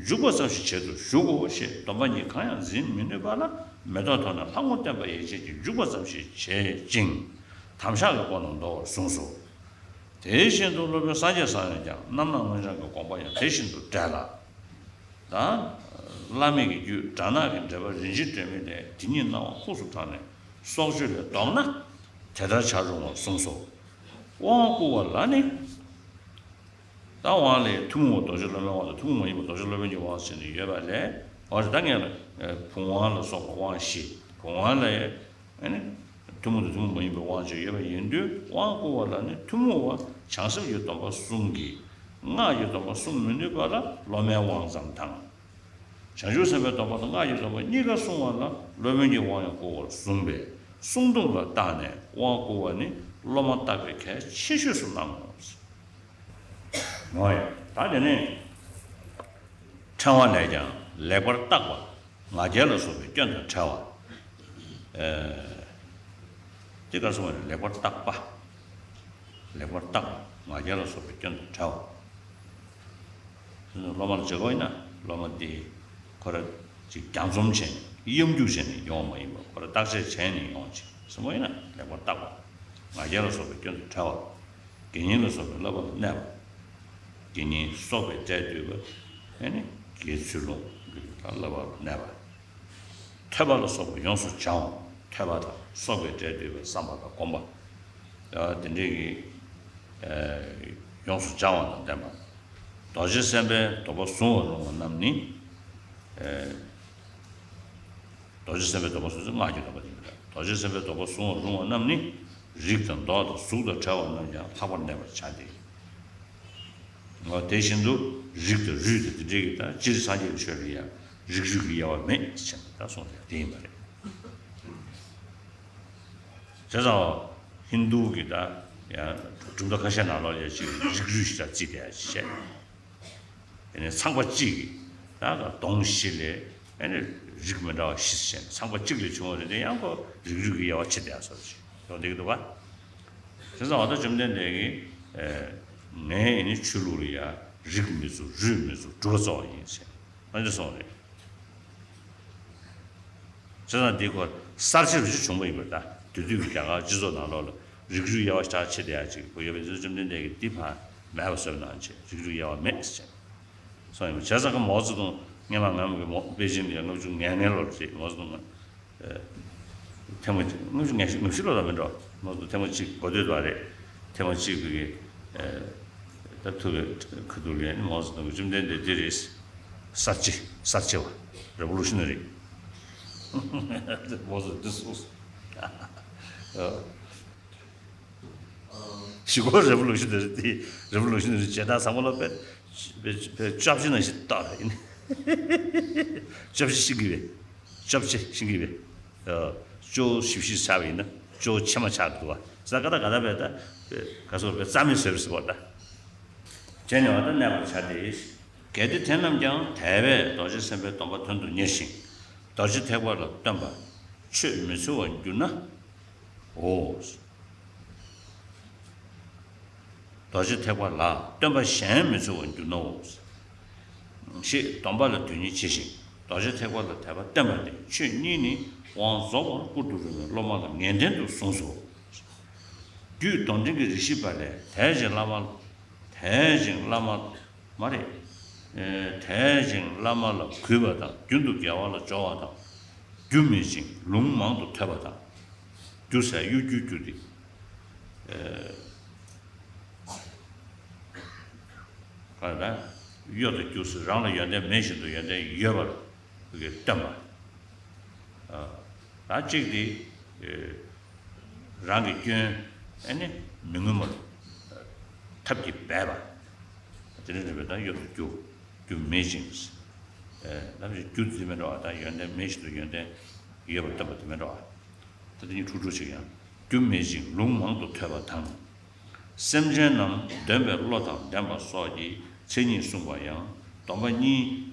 འཇུག་པ་ཙམ་ཞིག་བྱེད་དུ་གཞུག་གོ་ཞེས་སྡོམ་པ་གཉིས་གང་ཡང་འཛིན་མི་ནུས་པ་ལ། མེ་ཏོག་ཐོགས་ནས་ལྷ་ངོ་བསྟན་པ་ཡན་ཆད་ཀྱིས་འཇུག་པ་ཙམ་ཞིག་བྱེད་ཅིང་། དམ་བཞག་གི་སྒོ་ནས་འདོར་བར་གསུངས་སོ། དེ་བཞིན་དུ་སློབ་དཔོན་སངས་རྒྱས་སམ་ཡང་ཀྱང་རྣམ་སྣང་མངོན་བྱང་གི་དགོངས་པ་ཡང་དེ་བཞིན་དུ་འགྲེལ་ལ། ད་བླ་མེད་ཀྱི་རྒྱུད་དགྲ་ནག་གི་འགྲེལ་པ་རིན་ཆེན་སྒྲོན་མེ་ལས། དེ་ཉིད་སྣང་བ་ཁུགས་སུ་དྲངས་ནས་སྲོག་གཅོད་ལས་ལྡོག་ན། དེ་ལྟར་བྱར་རུང་བར་གསུངས་སོ། དབང་བསྐུར་བ་ལ་ནི། ད་དབང་ལས་ཐུན་མོང་བ་རྡོ་རྗེ་སློབ་མའི་དབང་དང་ཐུན་མོང་མ་ཡིན་པ་རྡོ་རྗེ་སློབ་དཔོན་གྱི་དབང་ཟེར་ནས་ཡོད་པ་ལས། འོ་རེད། ད་ངས་ལ་བུམ་དབང་ལ་སོགས་པ་དབང་བཞི། བུམ་དབང་ལ་ཨ་ནི་ཐུན་མོང་དང་ཐུན་མོང་མ་ཡིན་པའི་དབང་བཅས་ཡོད་པ་ཡིན་དུས། དབང་བསྐུར་བ་ལ་ནི་ཐུན་མོང་བ་བྱང་སེམས་ཀྱི་སྡོམ་པ་གསུམ་གྱིས། སྔགས་ཀྱི་སྡོམ་པ་སྲུང་མི་ནུས་པ་ལ་སློབ་མའི་དབང་ཙམ་དང་། བྱང་ཆུབ་སེམས་དཔའི་སྡོམ་པ་དང་སྔགས་ཀྱི་སྡོམ་པ་གཉིས་ཀ་སྲུང་བ་ལ་སློབ་དཔོན་གྱི་དབང་ཡང་བསྐུར་བར་གསུངས་པས། སྲུང་སྡོམ་ལ་བརྟགས་ནས་དབང་བསྐུར་བ་ནི་སློབ་མ་བརྟག་པའི་གལ་ཆེ་ཤོས་སུ་སྣང་ངོ་། ངོ་། ད་དེ་ནས་ཕྲེང་བ་ལས་ཀྱང་ལེགས་པར་བརྟག་པ། ང་རྒྱལ་ལ་སོགས་པའི་སྐྱོན་དང་བྲལ་བ། ཨེ། དེ་ག་རེ་གསུངས་པ་རེད། ལེགས་པར་བརྟག་པ། ལེགས་པར་བརྟག་པ། ང་རྒྱལ་ལ་སོགས་པའི་སྐྱོན་དང་བྲལ་བ། སློབ་མ་ལ་བྱེད་དགོས་ཡིན་ན་སློབ་མ་དེ་ཁོ་ར་ཅིག་རྒྱང་འཛོམས་བྱས་ནས་གཡམ་རྒྱུག་བྱས་ནས་ཡོང་བ་མ་ཡིན་པར་ཁོ་ར་བརྟག་དཔྱད་བྱས་ནས་ཡོང་ཅིག་གསུངས་པ་ཡིན་ན་ལེགས་པར་བརྟག་པ། ང་རྒྱལ་ལ་སོགས་པའི་སྐྱོན་དང་བྲལ་བ། དགེ་བསྙེན་ལ་སོགས་པའི་བསླབ་པ་ལ་གནས་པ། དགེ་བསྙེན་གསོག་པའི་གྲལ་བསྡུས་པ། ཨེ་ནི་དགེ་ཚུལ་སློང་གི་བསླབ་པ་ལ་གནས་པ། ཐོས་པ་ལ་སོགས་པ་ཡོངས་སུ་སྦྱང་བ། ཐོས་པ་དང་གསོག་པའི་གྲལ་བསྡུས་པའི་བསམ་པ་དང་སྒོམ་པ། དེ་འདྲའི་གི་ཡོངས་སུ་སྦྱང་བ་དང་ལྡན་པ། རྡོ་རྗེ་སེམས་དཔའི་སྡོམ་པ་བཟུང་བར་རུང་བ་རྣམས་ནི། རྡོ་རྗེ་སེམས་དཔའི་སྡོམ་པ་སོ་སོའི་སྔགས་ཀྱི་སྡོམ་པ་དེ་ཡིན་པ། རྡོ་རྗེ་སེམས་དཔའི་སྡོམ་པ་བཟུང་བར་རུང་བ་རྣམས་ནི། རིགས་དང་མདོག་དང་གཟུགས་དང་བྲལ་བ་རྣམས་ཀྱང་ལྷག་པར་གནས་པར་བྱ་སྟེ། འོ་དེ་བཞིན་དུ་རིགས་དང་རུས་དང་དེ་འདྲའི་གི་ད་སྤྱིར་སངས་རྒྱས་ཀྱི་ཆོས་ལ་ཡང་རིགས་རུས་ཀྱི་དབྱེ་བ་མེད་ཟེར་ནས་ད་གསུངས་ཏེ་དེ་ཡིན་པ་རེད། བྱས་ཙང་ཧིན་དུ་གི་ད་ཡང་གྲུབ་མཐའ་ཁ་ཤས་ནང་ལོགས་ལ་ཡང་ཅིག་རིགས་རུས་ཤིག་ད་བརྩིས་ཏེ་ཡང་ཅིག་བྱས། ཨ་ནི་ཚངས་པ་གཅིག་གིས་ད་གདོང་བཞི་ལས་ཨ་ནི་རིགས་མི་འདྲ་བ་བཞི་ཟེར་ནས་ཚངས་པ་གཅིག་ལས་བྱུང་བ་རེད་དེ། ཡང་ཁོ་རིགས་རུས་ཀྱི་དབྱེ་བ་ཕྱེ་བསྡད་ཡ་སོགས་ཤིག་ཡོང་བསྡད་ཀྱི་འདུག་པ། བྱས་ཙང་འོ་ད་བཅོམ་ལྡན་འདས་ཀྱིས་ངས་ཨ་ནི་ཆོས་ལུགས་ལ་ཡ་རིགས་མི་བརྩི་རུས་མི་བརྩི་གྲུབ་པ་བརྩི་བ་ཡིན་ཟེར་ཨ་ནི་གསུངས་རེད། བྱས་ཙང་འདི་ཁོ་གསར་བརྗེ་རུ་ཅིག་བྱུང་བ་ཡིན་པར་ད། དེ་དུས་ཀྱི་རྒྱ་གར་སྤྱི་ཚོགས་ནང་ལོགས་ལ་རིགས་རུས་དབྱེ་བ་ཕྱེ་བསྡད་ཡ་ཅིག་ཁོ་ཡོད་པའི་ཚུལ་བཅོམ་ལྡན་འདས་ཀྱིས་འདི་ཕར་མེད་པ་བཟོས་གནང་བྱས། རིགས་རུས་དབྱེ་བ་མེད་ཟེར་གསུངས་ཡོད་པ། བྱས་ཙང་ཁོ་མའོ་ཙེ་ཏུང་སྔོན་མ་སྔོན་མ་གི་མའོ་པེ་ཅིང་ལ་ཡ་ལྔ་བཅུ་ང་ལྔའི་ལོར་རེད། མའོ་ཙེ་ཏུང་ཐེངས་མ་གཅིག་ལྔ་བཅུ་ང་བཞི་ལོ་ལ་མི་འགྲོ། མའོ་ཙེ་ཏུང་ཐེངས་མ་གཅིག་འགོ་སྟོད་དུ་རེད། ཐེངས་མ་གཅིག་གི་ད་ཐུག་པའི་ཁ་ཐུག་ལ་ནི་མའོ་ཙེ་ཏུང་གིས་བཅོམ་ལྡན་འདས་འདི་རེད། གསར་བརྗེ་གསར་བརྗེ་བ། རེ་བོ་ལུ་ཤི་ན་རི། མའོ་ཙེ་ཏུང་འདི་གསུངས་སོང་། ཞི་གོ་རེ་བོ་ལུ་ཤི་ན་རི་དེ། རེ་བོ་ལུ་ཤི་ན་རི་བྱེད་སྟངས་ཚང་མ་ལ་དཔེ་དཔེ་དཔེ་བཅོ་བརྒྱད་ནང་བཞིན་བཏགས་ཡིན། བཅོ་བརྒྱད་ཤེས་ཀྱི་བས། བཅོ་བརྒྱད་ཤེས་ཀྱི་བས། བཅུ་བཞི་བཞི་ཆགས་པ་ཡིན་ན། ཅོ་ཆེ་མ་ཆགས་འདུག་བ། ས་ཀ་ད་ག་ད་བས་ད་ག་སོགས་པའི་རྩ་མེད་བཟོས་པ་ཟེར་བ་ད། བྱས་ནས་བ་ད་གནས་པར་བྱ་སྟེ། གལ་ཏེ་དེ་རྣམས་ཀྱང་དལ་བས་རྡོ་རྗེ་སེམས་དཔའི་སྡོམ་པ་དོན་དུ་གཉེར་ཞིང་རྡོ་རྗེ་ཐེག་པ་ལ་སྟོན་པ་ཆོས་མི་འཚོལ་བར་གྱུར་ན། འོ། རྡོ་རྗེ་ཐེག་པ་ལ་སྟོན་པ་གཞན་མི་འཚོལ་བར་གྱུར་ནའོ། ཞེས་སྡོམ་པ་ལ་དོན་གཉེར་བྱས་ཤིང་རྡོ་རྗེ་ཐེག་པ་ལ་དད་པ་བརྟན་པ་སྟེ་ཆོས་གཉིས་ནི་དབང་རྫོགས་པར་བསྐུར་དུ་རུང་བའི་སློབ་མ་ལ་ངེས་གཏན་དུ་གསུངས་སོ། རྒྱུད་སྡོམ་ལྡན་གྱི་རིགས་བཞི་པ་ལས་དད་ཅིང་བླ་མ། དད་ཅིང་བླ་མ། མ་རེད། ཨེ། དད་ཅིང་བླ་མ་ལ་གུས་པ་དང་རྒྱུན་དུ་དགེ་བ་ལ་སྦྱོར་བ་དང་། རྒྱུ་མེད་ཅིང་ལུང་མང་དུ་ཐོས་པ་དང་། རྒྱུ་ཟེར་གཡོ་སྒྱུ་རྒྱུ་སྟེ། ཨེ། ག་རེ་ད། གཡོ་དང་རྒྱུ་ཟེར་རང་ལ་ཡོན་ཏན་མེད་བཞིན་དུ་ཡོན་ཏན་ཡོད་པར་སྟོན་པ། ཨ། ད་གཅིག་དེ། ཨེ། རང་གི་སྐྱོན་ཨ་ནི་མི་མངོན་པར་ཐབས་ཀྱིས་སྦས་པ། དེ་ནི་རིགས་པས་ད་གཡོ་དང་རྒྱུ། རྒྱུ་མེད་ཅིང་། ཨེ། ནམ་ཞིག་རྒྱུ་དེ་མེད་འགྲོ་བ་དང་ཡོན་ཏན་མེད་བཞིན་དུ་ཡོན་ཏན་ཡོད་པར་སྟོན་པ་དེ་མེད་འགྲོ་བ། ད་དེ་གཉིས་འཁྲུག་འཁྲུག་ཅིག་ཡང་རྒྱུ་མེད་ཅིང་ལུང་མང་དུ་ཐོས་པ་དང་། སེམས་ཅན་རྣམས་འདོན་པའི་བློ་དང་ལྡན་པ་སོགས་ཀྱི་མཚན་ཉིད་གསུངས་པ་ཡང་སྡོམ་པ་གཉིས་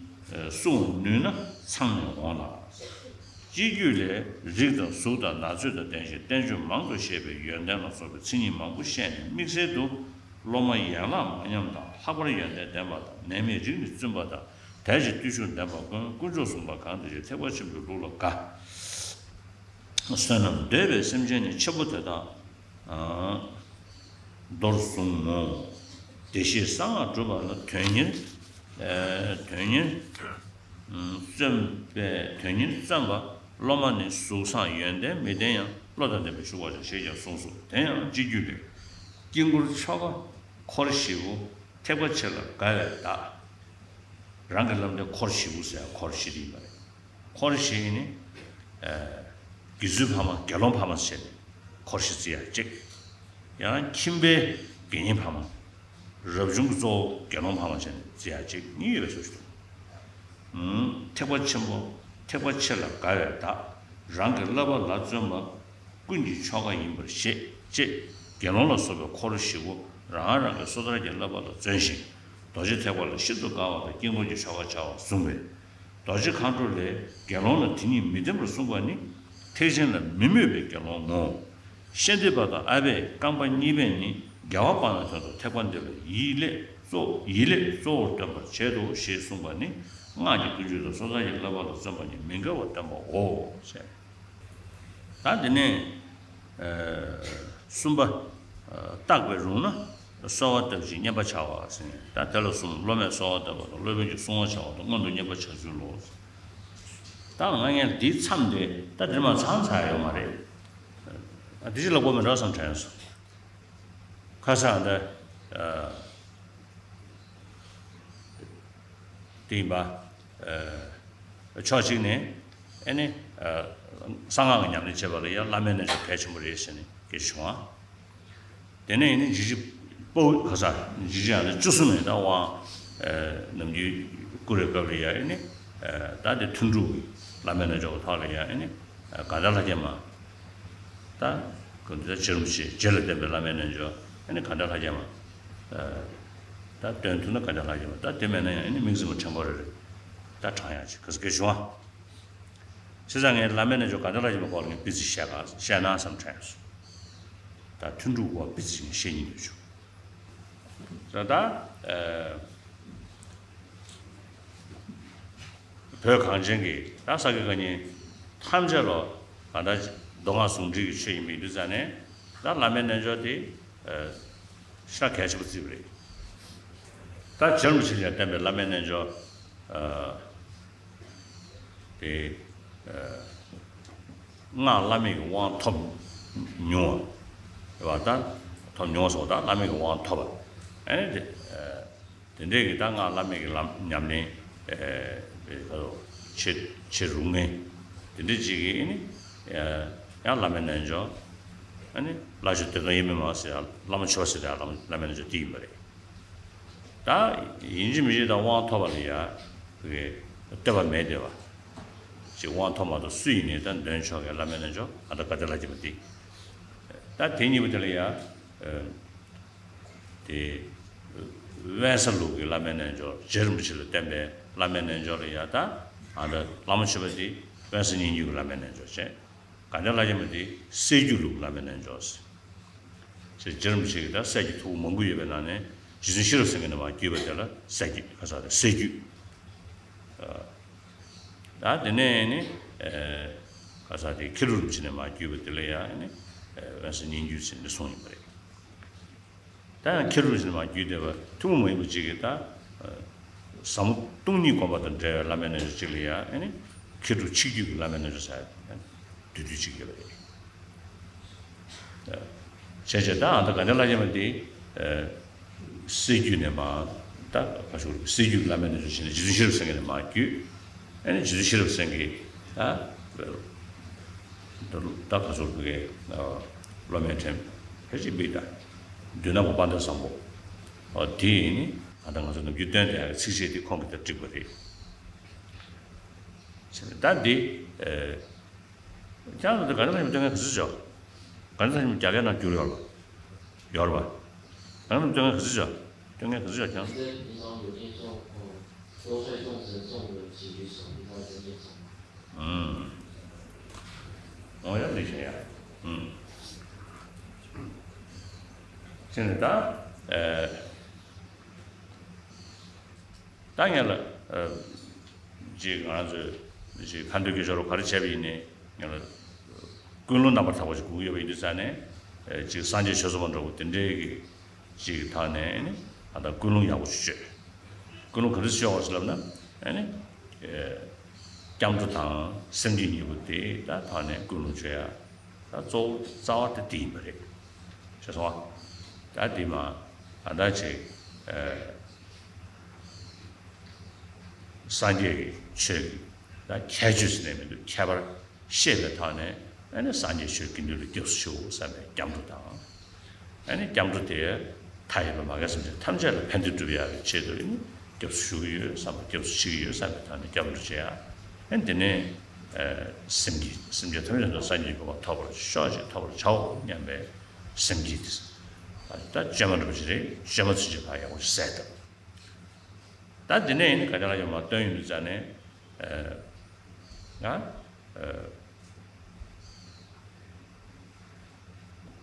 གསུང་ནུས་ན་ཚང་ནས་འོང་ལ། སྤྱི་རྒྱུད་ལས་རིགས་དང་གཟུགས་དང་ན་ཚོད་དང་ལྡན་ཞིང་བསྟན་བཅོས་མང་དུ་བཤད་པའི་ཡོན་ཏན་ལ་སོགས་པའི་མཚན་ཉིད་མང་པོ་བཤད་ནས་དམིགས་བསལ་དུ་སློབ་མ་ཡན་ལག་མ་ཉམས་དང་ལྷག་པར་ཡོན་ཏན་ལྡན་པ་དང་ནད་མེད་རིགས་ནི་བཙུན་པ་དང་དལ་ཞིང་བརྟུལ་ཞུགས་ལྡན་པ་ཀུན་དཀོན་མཆོག་གསུམ་པ་གང་དེ་ཅིག་ཐེག་པ་ཆེན་པོའི་ལུགས་ལ་དགའ། བསོད་ནམས་འདོད་པའི་སེམས་ཅན་ནི་ཆེན་པོ་དེ་དག་མདོར་གཟུང་ངོ་། བདེ་གཤེགས་གསང་སྔགས་སྒྲུབ་པ་ལ་དོན་གཉེར། དོན་གཉེར་བརྩོན་པའི་དོན་གཉེར་བརྩོན་པ་སློབ་མ་ནི་གཟུགས་བཟང་ཡོན་ཏན་མི་ལྡན་ཡང་བློ་དང་ལྡན་པས་ཞུགས་པར་བྱ་ཞེས་ཀྱང་གསུངས་སོ། དེ་ཡང་སྤྱི་རྒྱུད་ལས། དཀྱིལ་འཁོར་ཆོ་ག་འཁོར་བཞི་པོ་ཐེག་པ་ཆེ་ལ་དགའ་བའི་བདག་རང་གི་ལམ་དེ་འཁོར་བཞི་པོ་ཟེར་འཁོར་བཞི་དེ་ཡིན་པ་རེད། འཁོར་བཞི་ནི། ཨ། དགེ་ཚུལ་ཕ་མ་དགེ་སློང་ཕ་མ་བྱས་ནས་འཁོར་བཞི་བརྩི་ཡ་གཅིག་ཡང་ཁྱིམ་པའི་དགེ་བསྙེན་ཕ་མ། རབ་བྱུང་གི་གཙོ་བོ་དགེ་སློང་ཕ་མ་བྱས་ནས་བརྩི་ཡ་གཅིག་གཉིས་ཡོད་པའི་ཚུལ་ཞིག་འདུག་ཐེག་པ་ཆེན་པོ་ཐེག་པ་ཆེ་ལ་དགའ་བའི་བདག་རང་གི་བསླབ་པ་ལ་བརྩོན་པ། ཀུན་གྱི་ཆོ་ག་ཡིན་པར་བཞེད་ཅེས་དགེ་སློང་ལ་སོགས་པའི་འཁོར་བཞི་པོ་རང་རང་གི་སོ་ཐར་གྱི་བསླབ་པ་ལ་བརྩོན་ཞིང་རྡོ་རྗེ་ཐེག་པ་ལ་ཤིན་ཏུ་དགའ་བ་དང་དཀྱིལ་འཁོར་གྱི་ཆོ་ག་བྱ་བ་བཟུང་བས། རྡོ་རྗེ་མཁའ་འགྲོ་ལས་དགེ་སློང་ལ་དེ་གཉིས་མི་ལྡན་པར་གསུངས་པ་ནི་ཐེག་ཆེན་ལ་མི་མོས་པའི་དགེ་སློང་ངོ་། ཤཱནྟི་པ་དང་ཨ་བྷས་རྐང་པ་གཉིས་པས་ནི་དགེ་བ་སྤང་བའི་དོན་དུ་ཐེག་པ་འདི་ལ་ཡིད་ལས་གཙོ་ཡིད་ལས་གཙོ་བོར་སྟོན་པར་བྱེད་དོ་ཞེས་གསུངས་པ་ནི་སྔགས་ཀྱི་ཀུན་སྤྱོད་དང་སོ་ཐར་གྱི་བསླབ་པ་ལ་བརྩོན་པ་གཉིས་མི་འགལ་བར་སྟོན་པའོ། ཞེས། ད་དེ་ནས་ཨ་གསུམ་པ། ཨ་བརྟག་པས་རུང་ན་གསོལ་བ་བཏབ་ཅིང་བསྙེན་པ་བྱ་བ་ཟེར་ནས་ད་དེ་ལ་གསུམ། སློབ་མས་གསོལ་བ་བཏབ་པ་དང་སློབ་དཔོན་གྱིས་བསྲུང་བ་བྱ་བ་དང་སྔོན་དུ་བསྙེན་པ་བྱ་ཚུལ་ལོ། ད་ང་ངས་འདིའི་མཚམས་དེ་ད་དེ་མ་ཚང་ཚར་ཡོད་མ་རེད། ཨ་དེ་ཅི་ལ་གོ་མི་འདྲ་བསམ་དྲན་སོང་། ཁ་སང་འདི། ཨ། དེ་ཡིན་པ། ཨ། ཕྱོགས་གཅིག་ནས་ཨེ་ནི། ཨ། གསང་སྔགས་ཀྱི་ཉམས་ལེན་བྱེད་པ་ལ་ཡང་བླ་མའི་རྣལ་འབྱོར་གལ་ཆེན་པོ་རེད་ཟེར་ནས་སྐད་ཆ་བྱུང་བ། དེ་ནས་ཡིན་ནི་འཇིགས་བྱེད་ཕོ་ཁ་ས་འཇིགས་བྱེད་ཡང་ནི་བཅུ་གསུམ་ནས་ད་དབང་། ཨ། ནམ་རྒྱུན་བསྐུར་བའི་སྐབས་ལ་ཡང་ཨེ་ནི། ཨ། ད་དེ་ཐུན་དྲུག་གི་བླ་མའི་རྣལ་འབྱོར་གྱི་ཐོག་ལ་ཡང་ཨེ་ནི། ཨ། གང་དག་ལྷ་བརྒྱ་མ། ད། ཀུན་ཏུ་རྗེ་རིན་པོ་ཆེ་རྗེ་ལ་བསྟན་པའི་བླ་མའི་རྣལ་འབྱོར་ཨ་ནི་གང་དག་ལྷ་བརྒྱ་མ། ད་འདོན་ཐུབ་ན་གང་དག་ལྷ་བརྒྱ་མ། ད་དེ་མེད་ན་ཡང་ཨ་ནི་དམིགས་བརྩེ་མ་ཕྲེང་བ་རེ་རེ་ད་བགྲང་ཡག་ཅིག་ག་ས་གེ་བྱུང་བ། བྱས་ཙང་ངས་བླ་མའི་རྣལ་འབྱོར་གང་དག་ལྷ་བརྒྱ་མའི་སྐོར་ལ་ངས་སྤུས་ཚད་བཤད་ག་བཤད་ན་བསམ་དྲན་སོང་། ད་ཐུན་དྲུག་པ་སྤུས་ཚད་ངས་བཤད་སྙིང་འདོད་བྱུང་། ད་ལྟ། ཨ། བོད་གངས་ཅན་གྱི་ད་ས་དགེ་བཀའ་རྙིང་ཐམས་ཅད་ལ་ད་ལྟ་མདོ་སྔགས་ཟུང་འབྲེལ་གྱི་ཆོས་ཡིན་པའི་དུས་ཙང་ནས་ད་བླ་མའི་རྣལ་འབྱོར་དེ་ཞེ་དྲག་གལ་ཆེན་པོ་བརྩིས་པ་རེད། ད་རྗེ་རིན་པོ་ཆེ་ལ་བསྟན་པའི་བླ་མའི་རྣལ་འབྱོར་དེ་སྔགས་བླ་མེད་ཀྱི་དབང་ཐོབ་མྱོང་བ་རེད་བ། ད་ཐོབ་མྱོང་བ་སོགས་ད་བླ་མེད་ཀྱི་དབང་ཐོབ་པ་ཨ་ནི་དེ། དེ་འདྲས་ཀྱི་ད་སྔགས་བླ་མེད་ཀྱི་ལམ་ཉམས་ལེན་ཨེ་བྱེད་བྱེད་རུང་མཁན་དེ་འདྲས་ཅིག་གིས་ཨ་ནི་ཡང་བླ་མའི་རྣལ་འབྱོར་ཨ་ནི་བླ་མཆོག་བདེ་སྟོང་དབྱེར་མེད་མ་ཟེར་ཡང་བླ་མ་མཆོག་ཟེར་ཡང་བླ་མའི་རྣལ་འབྱོར་དེ་ཡིན་པ་རེད། ད་ཡིན་གཅིག་མིན་གཅིག་ད་དབང་ཐོབ་པ་ལ་ཡ་བསྟོད་པ་མེད་བསྟོད་པ་ཅིག་དབང་ཐོབ་མ་གཏོགས་སུ་ཡིན་ནའི་ད་འདོན་ཆོག་གི་བླ་མའི་རྣལ་འབྱོར་ཨ་ད་ག་དེ་ལ་སྐྱེས་པ་དེ། ད་དེ་གཉིས་པོ་དེ་ལ་ཡ། ཨ། དེ། དབེན་ས་ལུགས་ཀྱི་བླ་མའི་རྣལ་འབྱོར། རྗེ་རིན་པོ་ཆེ་ལ་བསྟེན་པའི་བླ་མའི་རྣལ་འབྱོར་ལ་ཡ། ད་ཨ་ད་བླ་མ་མཆོད་པ་དེ་དབེན་ས་སྙན་བརྒྱུད་ཀྱི་བླ་མའི་རྣལ་འབྱོར་བྱས། དགའ་ལྡན་ལྷ་བརྒྱ་མ་དེ་སྲད་བརྒྱུད་ལུགས་ཀྱི་བླ་མའི་རྣལ་འབྱོར་ཟེར། རྗེ་རིན་པོ་ཆེ་གི་ད་སྲས་ཀྱི་ཐུ་བོ་མང་པོ་ཡོད་པའི་ནང་ནས་རྗེ་བཙུན་ཤེས་རབ་སེང་གེ་ནས་མར་བརྒྱུད་པ་དེ་ལ་སྲས་ཀྱི་ཁ་ས་དེ་སྲད་བརྒྱུད། ད་དེ་ནས་ནི། ཨ། ཁ་ས་དེ་མཁས་གྲུབ་རིན་པོ་ཆེ་ནས་མར་བརྒྱུད་པ་དེ་ལ་ཡང་ནི། ཨ། དབེན་ས་སྙན་བརྒྱུད་ཟེར་ནས་གསུངས་ཡིན་པ་རེད། ད་ཡང་མཁས་གྲུབ་རིན་པོ་ཆེ་ནས་མར་བརྒྱུད་བསྡད་པ་ཐུན་མོང་མ་ཡིན་པ་ཅིག་གིས་ད། ཨ། ཟབ་མོ་སྟོང་ཉིད་སྒོམ་པ་དང་འབྲེལ་བའི་བླ་མའི་རྣལ་འབྱོར་ཅིག་ལ་ཡང་ནི་མཁས་གྲུབ་ཆིག་བརྒྱུད་ཀྱི་བླ་མའི་རྣལ་འབྱོར་ཟེར་ཡ་བསྡུས་བསྡུས་ཅིག་ཡོད་པ་རེད། བྱས་བྱས་ད་ཨ་ད་དགའ་ལྡན་ལྷ་བརྒྱ་མ་དེ། ཨ། སྲད་བརྒྱུད་ནས་མར། ད་ག་ཞུ་རེད། སྲད་བརྒྱུད་བླ་མའི་རྣལ་འབྱོར་བྱས་ནས་རྗེ་བཙུན་ཤེས་རབ་སེང་གེ་ནས་མར་བརྒྱུད། ཨ་ནི་རྗེ་བཙུན་ཤེས་རབ་སེང་གེ་ད། ད་ག་ཞུ་རེད། ཨ། སློབ་མའི་ཕྲེང་ཕལ་ཆེར་དམིགས་དང་། མདུན་ན་པོ་དཔལ་ལྡན་བཟང་པོ། ཨ། དེ་ཡིན་ནི་ཨ་ད་ང་ཚོ་ནམ་རྒྱུན་བཏོན་བསྡད་ཡག་གི་ཚིགས་བཅད་དེ་ཁོང་གིས་ད་བསྒྲིགས་པ་རེད། བྱས་ནས་ད་འདི། ཨ། ཁྱེད་རང་ཚོ་དགའ་ལྡན་ལྷ་བརྒྱ་མ་སྟོན་མཁན་ག་ཚོད་བྱུང་། དགའ་ལྡན་ལྷ་བརྒྱ་མ་རྒྱ་སྐད་ནང་བསྒྱུར་ཡོད་ལ། ཡོད་རེད་པ། དགའ་ལྡན་ལྷ་བརྒྱ་མ་སྟོན་མཁན་ག་ཚོད་བྱུང་། སྟོན་མཁན་ག་ཚོད་བྱུང་། ཁྱེད་རང་ཚོ། ཨང་། འོ་ཡ་ལས་བྱུང་ཡ། ཨང་། བྱས་ནས་ད། ཨ། ད་ངས་ལ། ཨ། ཅིག་ང་རང་ཚོས་ཅིག་ཁ་འདོན་དགེ་སྦྱོར་རོ་ག་རེ་བྱས་པ་ཡིན་ནའི་ངས་ལ། ཀུན་སློང་རྣམ་པར་དག་པ་ཞིག་དགོས་ཀྱི་ཡོད་པ་ཡིན་དུས་ཙང་ནས། ཨ། ཅིག་སངས་རྒྱས་ཆོས་ཚོགས་པ་འདྲ་བོ་དེ་འདྲའི་གི་ཅིག་ཐོག་ནས་ནི་ཨ་ད་ཀུན་སློང་ཡག་པོ་ཞིག་བཅོས། ཀུན་སློང་ག་འདྲ་ཞིག་བཅོས་དགོས་ཟེར་ལབ་ན། ཨ་ནི། ཨ། སྐྱབས་འགྲོ་དང་སེམས་བསྐྱེད་གཉིས་པོ་དེ་ད་ཐོག་ནས་ཀུན་སློང་བཅོས་ཡ། ད་གཙོ་བོ་རྩ་བ་དེ་དེ་ཡིན་པ་རེད། ཤེས་སོང་ཨ། ད་དེ་མ། ཨ་ད་ཅིག་ཨ། སངས་རྒྱས་ཀྱི་ཆོས་ཀྱི་ད་ཁྱད་ཆོས་ཟེར་ནས་མི་འདུག་ཁྱད་པར་ཤེས་པའི་ཐོག་ནས་ཨ་ནི་སངས་རྒྱས་ཆོས་དགེ་འདུན་ལ་སྐྱབས་སུ་མཆིའོ་བསམ་པའི་སྐྱབས་འགྲོ་དང་། ཨ་ནི་སྐྱབས་འགྲོ་དེ་མཐའ་ཡས་པ་མ་རྒན་སེམས་ཅན་ཐམས་ཅད་ལ་ཕན་བདེ་སྒྲུབ་ཡག་གི་ཆེད་དུ་ཨ་ནི་སྐྱབས་སུ་ཞུ་གི་ཡོད་བསམ་པ། སྐྱབས་སུ་མཆི་གི་ཡོད་བསམ་པའི་ཐོག་ནས་སྐྱབས་འགྲོ་བྱེད་ཡ། ཨ་ནི་དེ་ནས་ཨ་སེམས་བསྐྱེད། སེམས་ཅན་ཐམས་ཅད་དུ་སངས་རྒྱས་གོ་འཕང་ཐོབ་པར་ཤོག་ཅིག་ཐོབ་པར་བྱའོ་སྙམ་པའི་སེམས་བསྐྱེད་དེ། ད་བཅོས་མ་འདྲ་པོ་ཞིག་རེད། བཅོས་མ་ཚུན་ཆད་ཕར་ཡག་པོ་ཞིག་གསལ་བཏབ། ད་འདི་ནས་ཡིན་ན་ག་ཅང་ལ་ཡོད་མ་སྟོན་ཡོང་དུས་ཙང་ནས། ཨ། ང་།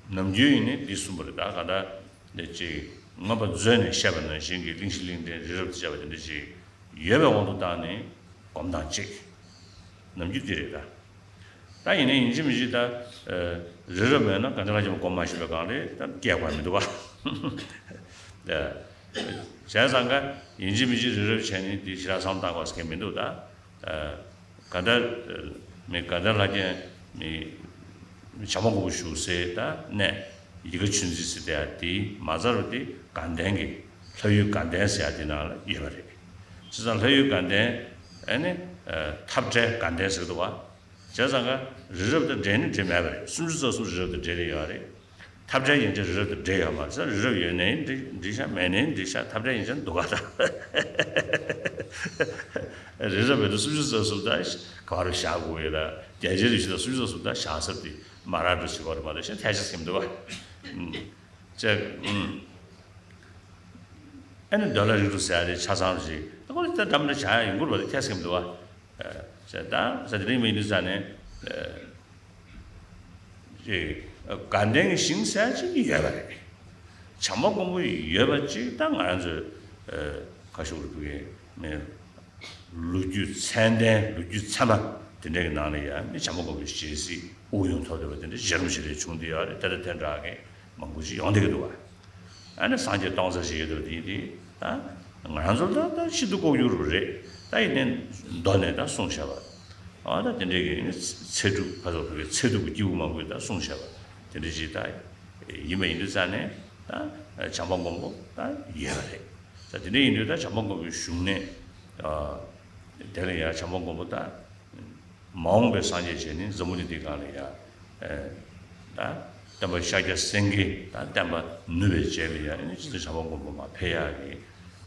ཨ། ནམ་རྒྱུན་ཡིན་ནའི་འདི་གསུངས་པ་རེད། ད་ག་ད་འདི་ཅིག་མངོན་པ་མཛོད་ནས་བཤད་པ་ནང་བཞིན་གྱི་གླེང་གཞི་གླེང་ཕྲན་རི་རབ་ཏུ་བྱ་བ་དེ་འདྲ་ཅིག་ཡོད་པའི་དབང་དུ་བཏང་ནས་སྒོམ་སྟངས་གཅིག་ནམ་རྒྱུན་འདི་རེད་ད། ད་ཡིན་ནའི་ཡིན་གཅིག་མིན་གཅིག་ད། ཨ། རི་རབ་མེད་ན་ག་ཅང་ལ་ཡོད་མ་སྒོམ་མ་ཤེས་པའི་སྒང་རེད། ད་སྐྱེ་དགོས་མི་འདུག་བ། ད་བྱས་ཙང་ཀ་ཡིན་གཅིག་མིན་གཅིག་རི་རབ་བྱས་ནས་འདི་ཞེ་དྲག་བསམ་བཏང་དགོས་ཟེར་མཁན་མི་འདུག་ད། ཨ། ག་ད། མི་ག་ད་ལ་ཀྱེ་མི། བྱམས་པ་མགོན་པོ་བཞུགས་སའི་ད་གནས། ཡིད་དགའ་ཆོས་འཛིན་ཟེར་དེ་ཡ་དེ་མ་ཚར་བ་དེ་དགའ་ལྡན་གྱི། ལྷ་ཡུལ་དགའ་ལྡན་ཟེར་ཡ་དེ་ནང་ལ་ཡོད་པ་རེད། བྱས་ཙང་ལྷ་ཡུལ་དགའ་ལྡན། ཨ་ནི། ཨ། འཐབ་བྲལ་དགའ་ལྡན་ཟེར་གི་འདུག་བ། བྱས་ཙང་ཀ་རི་རབ་དང་འབྲེལ་ནི་འབྲེལ་མེད་པ་རེད། སུམ་ཅུ་རྩ་གསུམ་རི་རབ་དང་འབྲེལ་ནས་ཡོད་རེད། འཐབ་བྲལ་ཡན་ཆད་རི་རབ་དང་འབྲེལ་ཡོད་མ་རེད། རི་རབ་ཡོད་ནའི་འགྲིག་འགྲིག་ཤག་མེད་ནའི་འགྲིག་ཤག་འཐབ་བྲལ་ཡན་ཆད་འདུག་ག་ད། རི་རབ་ཡོད་དུས་སུམ་ཅུ་རྩ་གསུམ་ད་ག་རུ་བཞག་དགོས་ཡོད་ད། རྒྱལ་སྤྱིའི་རི་ཆུ་ད་སུམ་ཅུ་རྩ་གསུམ་ད་བཞག་ས་དེ་མ་རག་འགྲོ་བྱེད་པ་རེད་མ་གཏོགས་གཞན་ཐལ་ཆ་ཟིན་འདུག་ག་ཅེས། ཨ་ནི་འདོད་ལྷ་རིགས་དྲུག་ཟེར་ཡ་དེ་ཆ་ཚང་རེད། ད་ཁོ་ལ་ད་འདྲ་མི་འདྲ་བྱ་ཡ་ཡོང་གི་རེད་པ། དེ་ཐལ་ཟིན་འདུག་ག་ཨ། ཟེར་ད་ཟེར་དེ་རིང་མི་ཡིན་དུས་ཙང་ནས། ཨ། ཅིག་དགའ་ལྡན་གྱི་ཞིང་ཟེར་ཅིག་ཡོད་པ་རེད། བྱམས་པ་མགོན་པོ་ཡོད་པ་ཅིག་ད་ང་རང་ཚོའི། ཨ། ག་ཞུ་རུ་བུ་གའི་མི། ལོ་རྒྱུས་ཚད་ལྡན། ལོ་རྒྱུས་ཚད་མ་དེ་འདྲའི་གི་ནང་ལ་ཡང་མི་བྱམས་པ་མགོན་པོའི་ཞལ་གཟིགས་དབུགས་དབྱུང་ཐོབ་བསྡད་པ་དེ་འདྲ་ཞལ་རུམ་ཞལ་རས་བྱུང་བསྡད་ཡོད་རེད། དེ་དང་དེ་འདྲ་གི་མང་པོ་ཞིག་ཡོང་བསྡད་ཀྱི་འདུག་བ། ཨ་ནི་སངས་རྒྱས་སྟོང་རྩ་ཞིག་ཡོད་དོ་དེ་དེ་ད་ང་རང་ཚོ་ལ་ད་ཤིན་ཏུ་ལྐོག་གྱུར་རེད། ད་ཡིན་ནའི་མདོ་ནས་ད་གསུངས་བཞག་པ། ཨ་ད་དེ་འདྲའི་གི་ནི་ཚེ་སྒྲུབ་ཕ་ཚོ་བོད་ཀྱི་ཚེ་སྒྲུབ་ཀྱི་སྐྱེས་བུ་མང་པོས་ད་གསུངས་བཞག་པ་དེ་འདྲ་ཅིག་ད་ཡིན་པ་ཡིན་དུས་ཙང་ནས་ད་བྱམས་པ་མགོན་པོ་ད་ཡོད་པ་རེད། ད་དེ་འདྲ་ཡིན་དུས་ད་བྱམས་པ་མགོན་པོའི་བཞུགས་གནས། ཨ། དེ་ལ་ཡང་བྱམས་པ་མགོན་པོ་ད། མ་འོངས་པའི་སངས་རྒྱས་བྱས་ནི་འཛམ་བུ་གླིང་འདིའི་སྒང་ལ་ཡ། ཨེ། ད་སྟོན་པ་ཤཱཀྱ་སེང་གེ་ད་བསྟན་པ་ནུབ་པའི་རྗེས་ལ་ཡ་ཨེ་ནི་སྤྱི་ཚེ་བྱམས་པ་མགོན་པོ་མར་ཕེབས་ཡག་གི་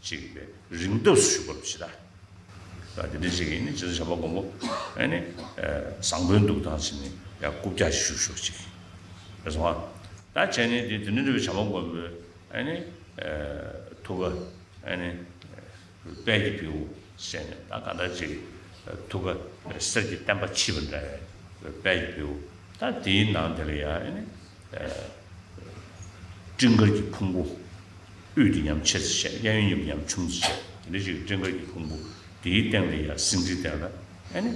ཅིག་པའི་རིང་སྟབས་སུ་བཞུགས་པར་ཞེས་ད། ད་དེ་འདྲ་ཅིག་ཡིན་ནི་སྤྱི་ཚེ་བྱམས་པ་མགོན་པོ་ཨེ་ནི་ཨེ་བཟང་པོའི་འདུག་སྟངས་ཕྱིན་ནི་ཡ་རྐུབ་བཀྱག་ཞིག་བཞུགས་ཤོག་ཅིག་རེད་སོང་ཨ། ད་བྱས་ནས་དེ་དེ་འདྲ་འདྲ་བའི་བྱམས་པ་མགོན་པོའི་ཨ་ནི་ཐུགས་ཀ་ཨ་ནི་དཔལ་གྱི་བེའུ་ཟེར་ནས། ད་གང་ལྟར་ཅིག་ཐུགས་ཀ་གསེར་གྱི་བསྟན་པ་ཕྱིས་པ་འདྲ་བའི་དཔལ་གྱི་བེའུ། ད་དེའི་ནང་དེ་ལ་ཡང་ཨ་ནི་སྤྲིན་དཀར་གྱི་ཕུང་པོ། དབུས་དེ་ཉམས་ཆེ་ཙམ་བྱས། གཡས་གཡོན་གཉིས་པོ་ཉམས་ཆུང་ཙམ་བྱས། དེ་འདྲ་ཞིག་སྤྲིན་དཀར་གྱི་ཕུང་པོ་དེའི་སྟེང་ལ་ཡང་སེང་ཁྲིའི་སྟེང་ལ་ཨ་ནི་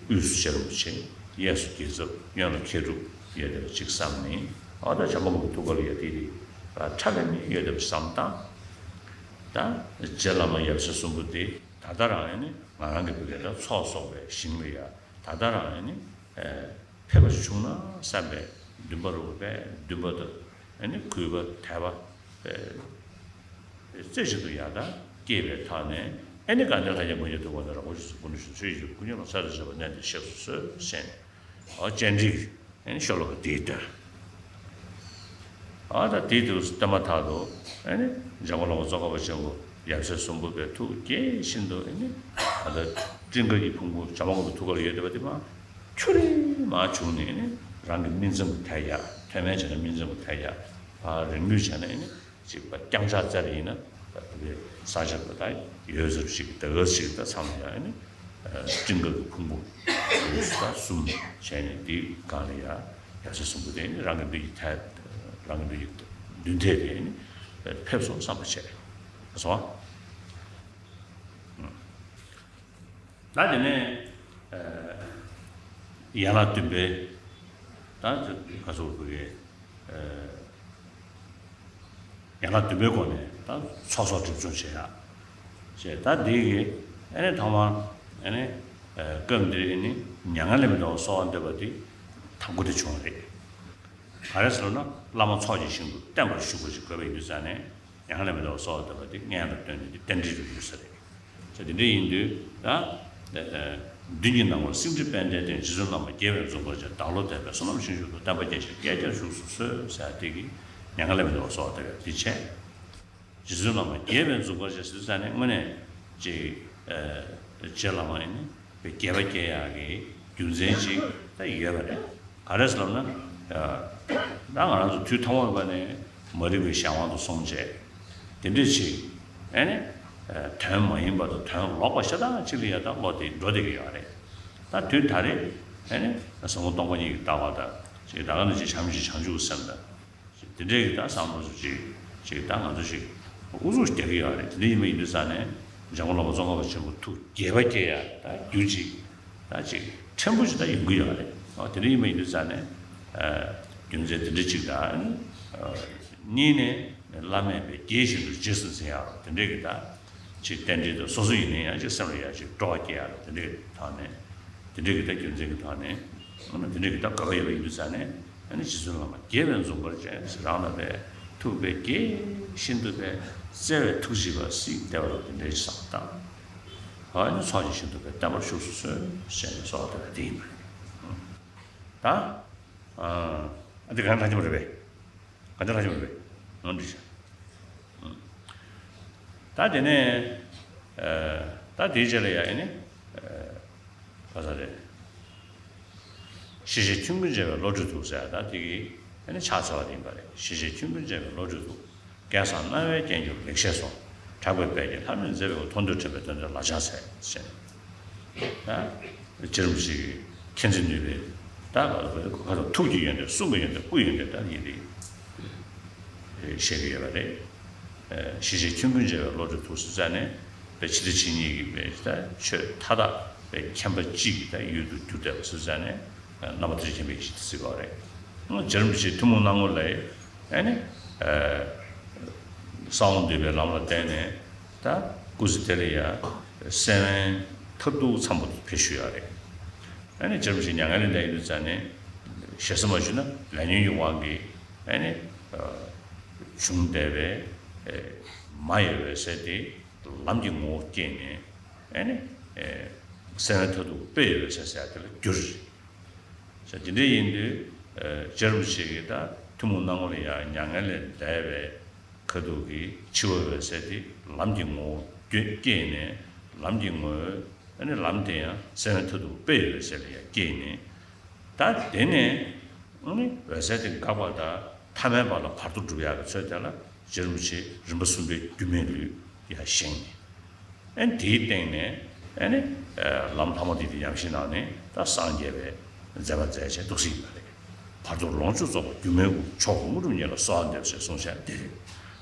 དབུས་སུ་རྗེ་རིན་པོ་ཆེ། གཡས་སུ་རྒྱལ་ཚབ། གཡོན་ལ་མཁས་གྲུབ་ཡོད་བསྡད་པ་ཅིག་བསམ་ནས། ཨ་ད་བྱམས་པ་མགོན་པོ་ཐུགས་ཀ་ལ་ཡ་དེ་དེ་ཁྲ་ལམ་མེ་ཡོད་བསྡད་པ་བསམ་སྟངས། ད་རྗེ་བླ་མ་ཡབ་སྲས་གསུམ་པོ་དེ་ད་ལྟ་རང་ཨ་ནི་ང་རང་གི་བུ་གའི་ད་ཚོགས་གསོག་པའི་ཞིང་ལ་ཡ། ད་ལྟ་རང་ཨ་ནི་ཕེབས་པ་བྱུང་ན་བསམ་པའི་འདུན་པ་རུ་བས་འདུན་པ་དང་ཨ་ནི་གུས་པ་དད་པ་རྩེ་གཅིག་ཏུ་ཡར་ལྟར་བསྐྱེད་པའི་ཐོག་ནས། ཨ་ནི་དགའ་ལྡན་ལྷ་བརྒྱ་མང་གི་ཐུགས་ཀ་ནས་རང་གི་རྗེས་སུ་སྐུ་ནུས་ཤོག། ཆོས་ཀྱི་སྐུ་མྱུར་ལ་ཚར་དུ་བཞག་པ་གནས་འདིར་གཤེགས་སུ་གསོལ་ཟེར་ནས། ཨོ་སྤྱན་འདྲེན་གྱི་ཨ་ནི་ཤོ་ལོ་ཀ་དེའི་དོན། ཨ་ད་དེའི་དུས་སྟོན་མ་ཐག་ཏུ་ཨ་ནི་འཇམ་མགོན་བླ་མ་ཙོང་ཁ་པ་ཆེན་པོ་ཡབ་སྲས་གསུམ་པོ་བས་ཐུགས་དགྱེས་བཞིན་དུ་ཨ་ནི་ཨ་ད་སྤྲིན་དཀར་གྱི་ཕུང་པོ་བྱམས་པ་མགོན་པོ་ཐུགས་ཀ་ལ་ཡོད་བསྡད་པ་དེ་མར་ཁྱུ་རེ་མར་བྱུང་ནས་ཨ་ནི་རང་གི་སྨིན་མཚམས་ཀྱི་ཐད་ཡ། མཐོ་དམན་བྱས་ན་སྨིན་མཚམས་ཀྱི་ཐད་ཡ། ཨ་རིང་མོ་བྱས་ན་ཨ་ནི་ཅིག་པ་རྐྱང་ཕྱག་རྩལ་ཡིན་ན་ད་དེ་ས་ཆ་ལ་ད་ཡོད་ཚད་ཞིག་ད་ག་ཞིག་ད་མཚམས་ལ་ཡ་ཨ་ནི་སྤྲིན་དཀར་གྱི་ཕུང་པོ་དབུས་སུ་ད་གསུམ་བྱས་ནས། དེའི་སྒང་ལ་ཡ་ཡབ་སྲས་གསུམ་པོ་དེ་ནི་རང་གི་མདུན་གྱི་ཐད། རང་གི་མདུན་གྱི་མདུན་ཐད་དེ་ནི་ཕེབས་སོང་བསམ་པ་བྱས་སོང་། ད་དེ་ནས་ཡན་ལག་བདུན་པའི་ད་ག་ཚོད་བུ་གའི་ཡན་ལག་བདུན་པའི་སྒོ་ནས་ད་ཚོགས་གསོག་སྒྲིབ་སྦྱོང་བྱེད་ཡག་བྱས། ད་འདི་གི་ཨ་ནི་ཐོག་མར་ཨ་ནི་སྐབས་འདིར་ཨ་ནི་མྱ་ངན་ལས་མི་འདའ་བར་གསོལ་བ་འདེབས་པ་འདི་དང་པོ་དེ་བྱུང་བ་རེད། ག་རེ་ཟེར་ན་བླ་མ་ཚོགས་ཀྱི་ཞིང་དུ་བརྟན་པར་བཞུགས་པ་ཞིག་དགོས་པ་ཡིན་དུས་ཙང་ནས། མྱ་ངན་ལས་མི་འདའ་བར་གསོལ་བ་འདེབས་པ་འདི་སྔོན་ལ་བཏོན་ནས་འདི་རྟེན་འབྲེལ་དུ་ཡོད་ས་རེད། ཟེར་དེ་འདྲ་ཡིན་དུས་ད། མདུན་གྱི་ནམ་མཁར་སེང་ཁྲི་པད་ཟླའི་སྟེང་། རྗེ་བཙུན་བླ་མ་དགྱེས་པའི་འཛུམ་དཀར་ཅན། བདག་བློ་དད་པས་བསོད་ནམས་ཤིང་གཅིག་ཏུ། བསྟན་པ་རྒྱས་ཤིང་བསྐལ་བརྒྱར་བཞུགས་སུ་གསོལ། ཟེར་དེ་གི་མྱ་ངན་ལས་མི་འདའ་བར་གསོལ་བ་འདེབས་ཡག་འདི་བྱས། རྗེ་བཙུན་བླ་མ་དགྱེས་པའི་འཛུམ་དཀར་ཅན་ཟེར་དུས་ཙང་ནས་དངོས་གནས་ཅིག་རྗེ་བླ་མ་ཡིན་ན་དགྱེས་པ་སྐྱེ་ཡག་གི་རྒྱུ་མཚན་ཅིག་ད་ཡོད་པ་རེད། ག་རེ་ཟེར་ལབ་ན། ད་ང་རང་ཚོ་དུས་ཐུང་བ་ནས་མ་རིག་པའི་གཞན་དབང་དུ་སོང་བྱས། དེ་འདྲ་ཅིག་ཨ་ནི། དོན་མ་ཡིན་པ་དང་དོན་ལོག་པ་ཤ་སྟག་ཅིག་ལ་ཡ་ད་བློ་དེ་འགྲོ་བསྡད་ཀྱི་ཡོད་རེད། ད་དུས་ད་རེས་ཨ་ནི་ཟབ་མོ་སྟོང་པ་ཉིད་ཀྱི་ལྟ་བ་དང་ཅིག་ད་ག་ནང་བཞིན་བྱམས་ཤིང་བྱང་ཆུབ་སེམས་དང་། དེ་འདྲའི་གི་ད་བསམ་བློ་ཅིག་ཅིག་ད་ང་ཚོ་ཅིག་ཨུ་ཚུགས་རྒྱག་གི་ཡོད་རེད། དེ་འདྲ་ཡིན་པ་ཡིན་དུས་ཙང་ནས་འཇམ་མགོན་བླ་མ་ཙོང་ཁ་པ་ཆེན་པོ་ཐུགས་དགྱེས་པ་སྐྱེ་ཡ་ད་རྒྱུ་ཅིག་ད་ཅིག་ཕྲན་བུ་ཅིག་ད་ཡོང་གི་ཡོད་རེད། ཨོ་དེ་འདྲ་ཡིན་པ་ཡིན་དུས་ཙང་ནས་རྒྱུ་མཚན་དེ་འདྲ་ཅིག་དང་། གཉིས་ནས་བླ་མས་པའི་དགྱེས་བཞིན་དུ་རྗེས་སུ་འཛིན་ཡ་རོགས་དེ་འདྲའི་གི་ད་ཅིག་རྟེན་འབྲེལ་དུ་སོ་སོ་ཡིན་ན་ཡང་ཅིག་སེམས་ལ་ཡ་ཅིག་སྤྲོ་བ་སྐྱེ་ཡ་རོགས་དེ་འདྲའི་གི་ཐོག་ནས། དེ་འདྲའི་གི་ད་རྒྱུ་མཚན་གི་ཐོག་ནས་ཨ་ནི་དེ་འདྲའི་གི་ད་དགོས་པ་ཡོད་པ་ཡིན་དུས་ཙང་ནས། ཨ་ནི་རྗེ་བཙུན་བླ་མ་དགྱེས་པའི་འཛུམ་དཀར་ཅན་ཟེར་རང་ལ་པའི་ཐུགས་པའི་དགྱེས་ཤིན་ཏུ་པའི་བརྩེ་བའི་ཐུགས་བཞེས་པ་སྲིད་བདེ་བ་རུ་དེ་འདྲའི་བསམ་སྟངས། ཨ་ནི་ཚོགས་ཀྱི་ཞིང་དུ་པའི་བརྟན་པར་བཞུགས་སུ་གསོལ་ཞེས་ནས་གསོལ་བ་དེ་ལ་དེ་ཡིན་པ་རེད། ད་ཨ་འདི་གང་ལ་ཉམས་རེད་པས། ག་འདྲ་ལྷག་ཞིག་མེད་པས་ནོར་འདྲི་བྱ། ད་དེ་ནས་ད་དེའི་རྗེས་ལ་ཡ་ཨེ་ནི་ག་ས་རེད། ཞི་བྱེད་ཆོས་ཀུན་རྒྱལ་བའི་བློ་གྲོས་ཐུགས་ཟེར་ད་དེ་གི་ཨེ་ནི་ཕྱག་འཚལ་བ་དེ་ཡིན་པ་རེད། ཞི་བྱེད་ཆོས་ཀུན་རྒྱལ་བའི་བློ་གྲོས་ཐུགས། སྐལ་བཟང་སྣང་བས་རྒྱན་གྱུར་ལེགས་བཤད་སོགས། གྲགས་པའི་དཔལ་གྱིས་ལྷ་མོས་མཛེས་པའི་མཐོང་ཐོས་དྲན་པས་དོན་དེར་ལག་བཅངས་འཚལ་ཞེས། ད་རྗེ་རིན་པོ་ཆེ་གི་མཁྱེན་བརྩེ་ནུས་པའི་ད་ག་ཐུགས་ཀྱི་ཡོན་ཏན་གསུང་གི་ཡོན་ཏན་སྐུ་ཡོན་ཏན་ད་ཡིན་པས་བཤད་ཀྱི་ཡོད་པ་རེད། ཞི་བྱེད་ཆོས་ཀུན་རྒྱལ་བའི་བློ་གྲོས་ཐུགས་སུ་བཙན་ནས་པའི་ཕྱི་དང་ཕྱི་གཉིས་ཀྱི་པའི་ད་ཆོས་མཐའ་དག་པའི་མཁྱེན་པ་གཅིག་གི་ད་ཡུལ་དུ་གྱུར་བསྡད་པ་སུ་བཙན་ནས་རྣམ་པ་ཐར་པ་ཆེན་པོའི་ཞིག་ཏུ་གཟིགས་པ་རེད། རྗེ་རིན་པོ་ཆེའི་ཐུན་མོང་སྣང་ངོ་ལས། ཨ་ནི། ས་བོན་འདུས་པའི་ལམ་ལ་བརྟེན་ནས་ད་སྐུ་ཚེ་དེ་ལ་ཡ་སེམས་དཔའི་མཐར་ཐུག་ཚང་པོ་ཕེབས་ཞུ་ཡ་རེད། ཨ་ནི་རྗེ་རིན་པོ་ཆེ་མྱ་ངན་ལས་འདས་ཡོད་དུས་ཙང་ནས་ཞེ་ས་མ་ཞུ་ན་ལས་ཉོན་གྱི་དབང་གིས་ཨ་ནི། བྱུང་བསྡད་པའི་མ་ཡི་འོད་གསལ་དེ་ལམ་གྱི་ངོ་བོ་སྐྱེས་ནས་ཨ་ནི། སེམས་དཔའི་མཐར་ཐུག་དཔེ་ཡི་འོད་གསལ་ཟེར་ཡ་དེ་ལ་གྱུར། ཟེར་དེ་འདྲ་ཡིན་དུས། རྗེ་རིན་པོ་ཆེ་གིས་ད་ཐུན་མོང་སྣང་ངོ་ལ་ཡང་མྱ་ངན་ལས་འདས་པའི་ཁ་ཐུག་གི་འཆི་བའི་འོད་གསལ་དེ་ལམ་གྱི་ངོ་བོ་སྐྱེས་ནས་ལམ་གྱི་ངོ་བོ་ཨ་ནི་ལམ་དེ་ཡང་སེམས་དཔའི་མཐར་ཐུག་དཔེ་ཡི་འོད་གསལ་ལ་ཡང་སྐྱེས་ནས། ད་དེ་ནས་ཨ་ནི་འོད་གསལ་དེ་འགག་པ་དང་ ཐ་མལ་པ་ལ་བར་དོ་སྒྲུབ་ཡག་གི་ཚོད་དེ་ལ་རྗེ་རིན་པོ་ཆེ་རིམ་པ་གསུམ་པའི་སྒྱུ་མའི་ལུས་ཡར་བཞེངས་ནས། ཨ་ནི་དེའི་སྟེང་ནས་ཨ་ནི་ལམ་ལྷ་མོ་དེ་དེ་ཡང་ཞིག་གནང་ནས་ད་སངས་རྒྱས་པའི་མཛད་པ་མཛད་བྱས་འདུག་སྲིད་པ་རེད། བར་དོ་ལོངས་སྤྱོད་རྫོགས་པ་སྒྱུ་མའི་སྐུ། མཆོག་དངོས་གྲུབ་བརྙེས་ལ་གསོལ་བ་འདེབས་ཞེས་གསུངས་བྱས་འདི་རེད།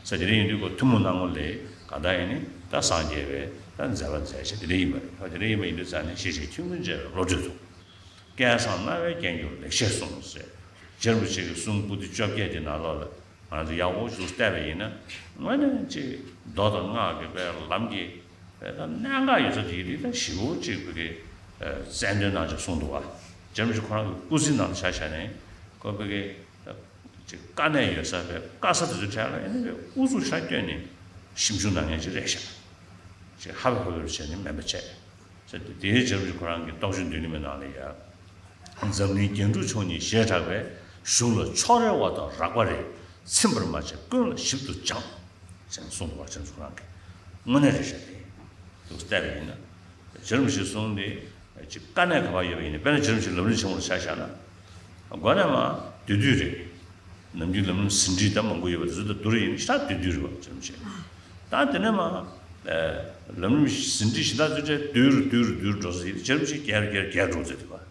ས་དེ་རིང་ཡིན་དུས་ཁོ་ཐུན་མོང་སྣང་ངོ་ལས་ག་ད་ཡིན་ནི་ད་སངས་རྒྱས་པའི་ད་མཛད་པ་མཛད་བྱས་དེ་འདྲ་ཡིན་པ་རེད། ད་དེ་འདྲ་ཡིན་པ་ཡིན་དུས་ཙང་ནས་ཤེས་བྱའི་ཐུན་མོང་མཇལ་བའི་བློ་གྲོས་དང་། སྐལ་བཟང་རྣ་བས་བརྒྱན་གྱུར་ལེགས་བཤད་གསུངས་ཟེར། རྗེ་རིན་པོ་ཆེ་གི་གསུང་པོ་ཏི་བཅོ་བརྒྱད་དེ་ནང་ལོགས་ལ་ང་ཚོ་ཡག་པོ་ཞིག་བལྟས་པ་ཡིན་ན། དངོས་གནས་ཅིག་མདོ་དང་སྔགས་ཀྱི་པའི་ལམ་གྱི་པའི་ད་གནད་འགག་ཡོད་ས་དེ་རིགས་ད་ཞིབ་པོ་ཅིག་པའི་གི་གསལ་འདོན་གནང་ཅིག་གསུངས་འདུག་བ། རྗེ་རིན་པོ་ཆེ་ཁོ་རང་གི་སྐུ་ཚེའི་ནང་ལ་ཆ་བཞག་ནས་ཁོ་པའི་གི་ཅིག་དཀའ་གནད་ཡོད་ས་པའི་དཀའ་ས་དེ་ཚོའི་གྲས་ལ་ཨེ་ནི་པའི་ཨུ་ཚུགས་ཤ་བསྐྱོན་ནས་ཞིབ་འཇུག་གནང་མཁན་ཅིག་རེད་ཤག་ཅིག་ཧ་བེ་ཧོ་བེ་རུ་བྱས་ནས་མེད་པ་བྱས། ཟེར་ཏེ་དེའི་རྗེ་རིན་པོ་ཆེ་ཁོ་རང་གི་རྟོགས་བརྗོད་མདུན་ལམ་གྱི་ནང་ལ་ཡ། འཛམ་གླིང་རྒྱན་དྲུག་མཆོག་གཉིས་ཞེས་གྲགས་པའི། གཞུང་ལ་ཕྱོགས་རེ་བ་དང་རགས་པ་རེ། ཚིམ་པར་མ་བྱས་ཀུན་ལ་ཞིབ་ཏུ་སྦྱངས། ཅེས་གསུངས་འདུག་བ། རྗེ་རིན་པོ་ཆེ་ཁོ་རང་གིས་དངོས་གནས་རེད་ཤག་དེ་འདུག་བལྟས་པ་ཡིན་ན། རྗེ་རིན་པོ་ཆེའི་གསུང་དེ་ཅིག་དཀའ་གནད་ག་པར་ཡོད་པ་ཡིན་ན། དཔེར་ན་རྗེ་རིན་པོ་ཆེའི་ལམ་རིམ་ཆེན་མོ་ལ་ཆ་བཞག་ན། མགོ་ནས་མར་བསྡུས་བསྡུས་རེད། ནམ་རྒྱུན་ལམ་རིམ་ཟིན་བྲིས་ད་མང་པོ་ཡོད་པ་དེ་ཚོ་ད་བསྡུ་རེ་ཡིན་ཤག་བསྡུས་བསྡུས་རེད་བ། རྗེ་རིན་པོ་ཆེ། ད་དེ་ནས་མར་ལམ་རིམ་ཟིན་བྲིས་གཞན་དག་ཚོ་ཆ་བསྡུས་རུ་བསྡུས་རུ་བསྡུས་རུ་འགྲོ་ས་ཡིན། རྗེ་རིན་པོ་ཆེ་རྒྱས་རུ་རྒྱས་རུ་རྒྱས་འགྲོ་ཚོད་དེ་བ།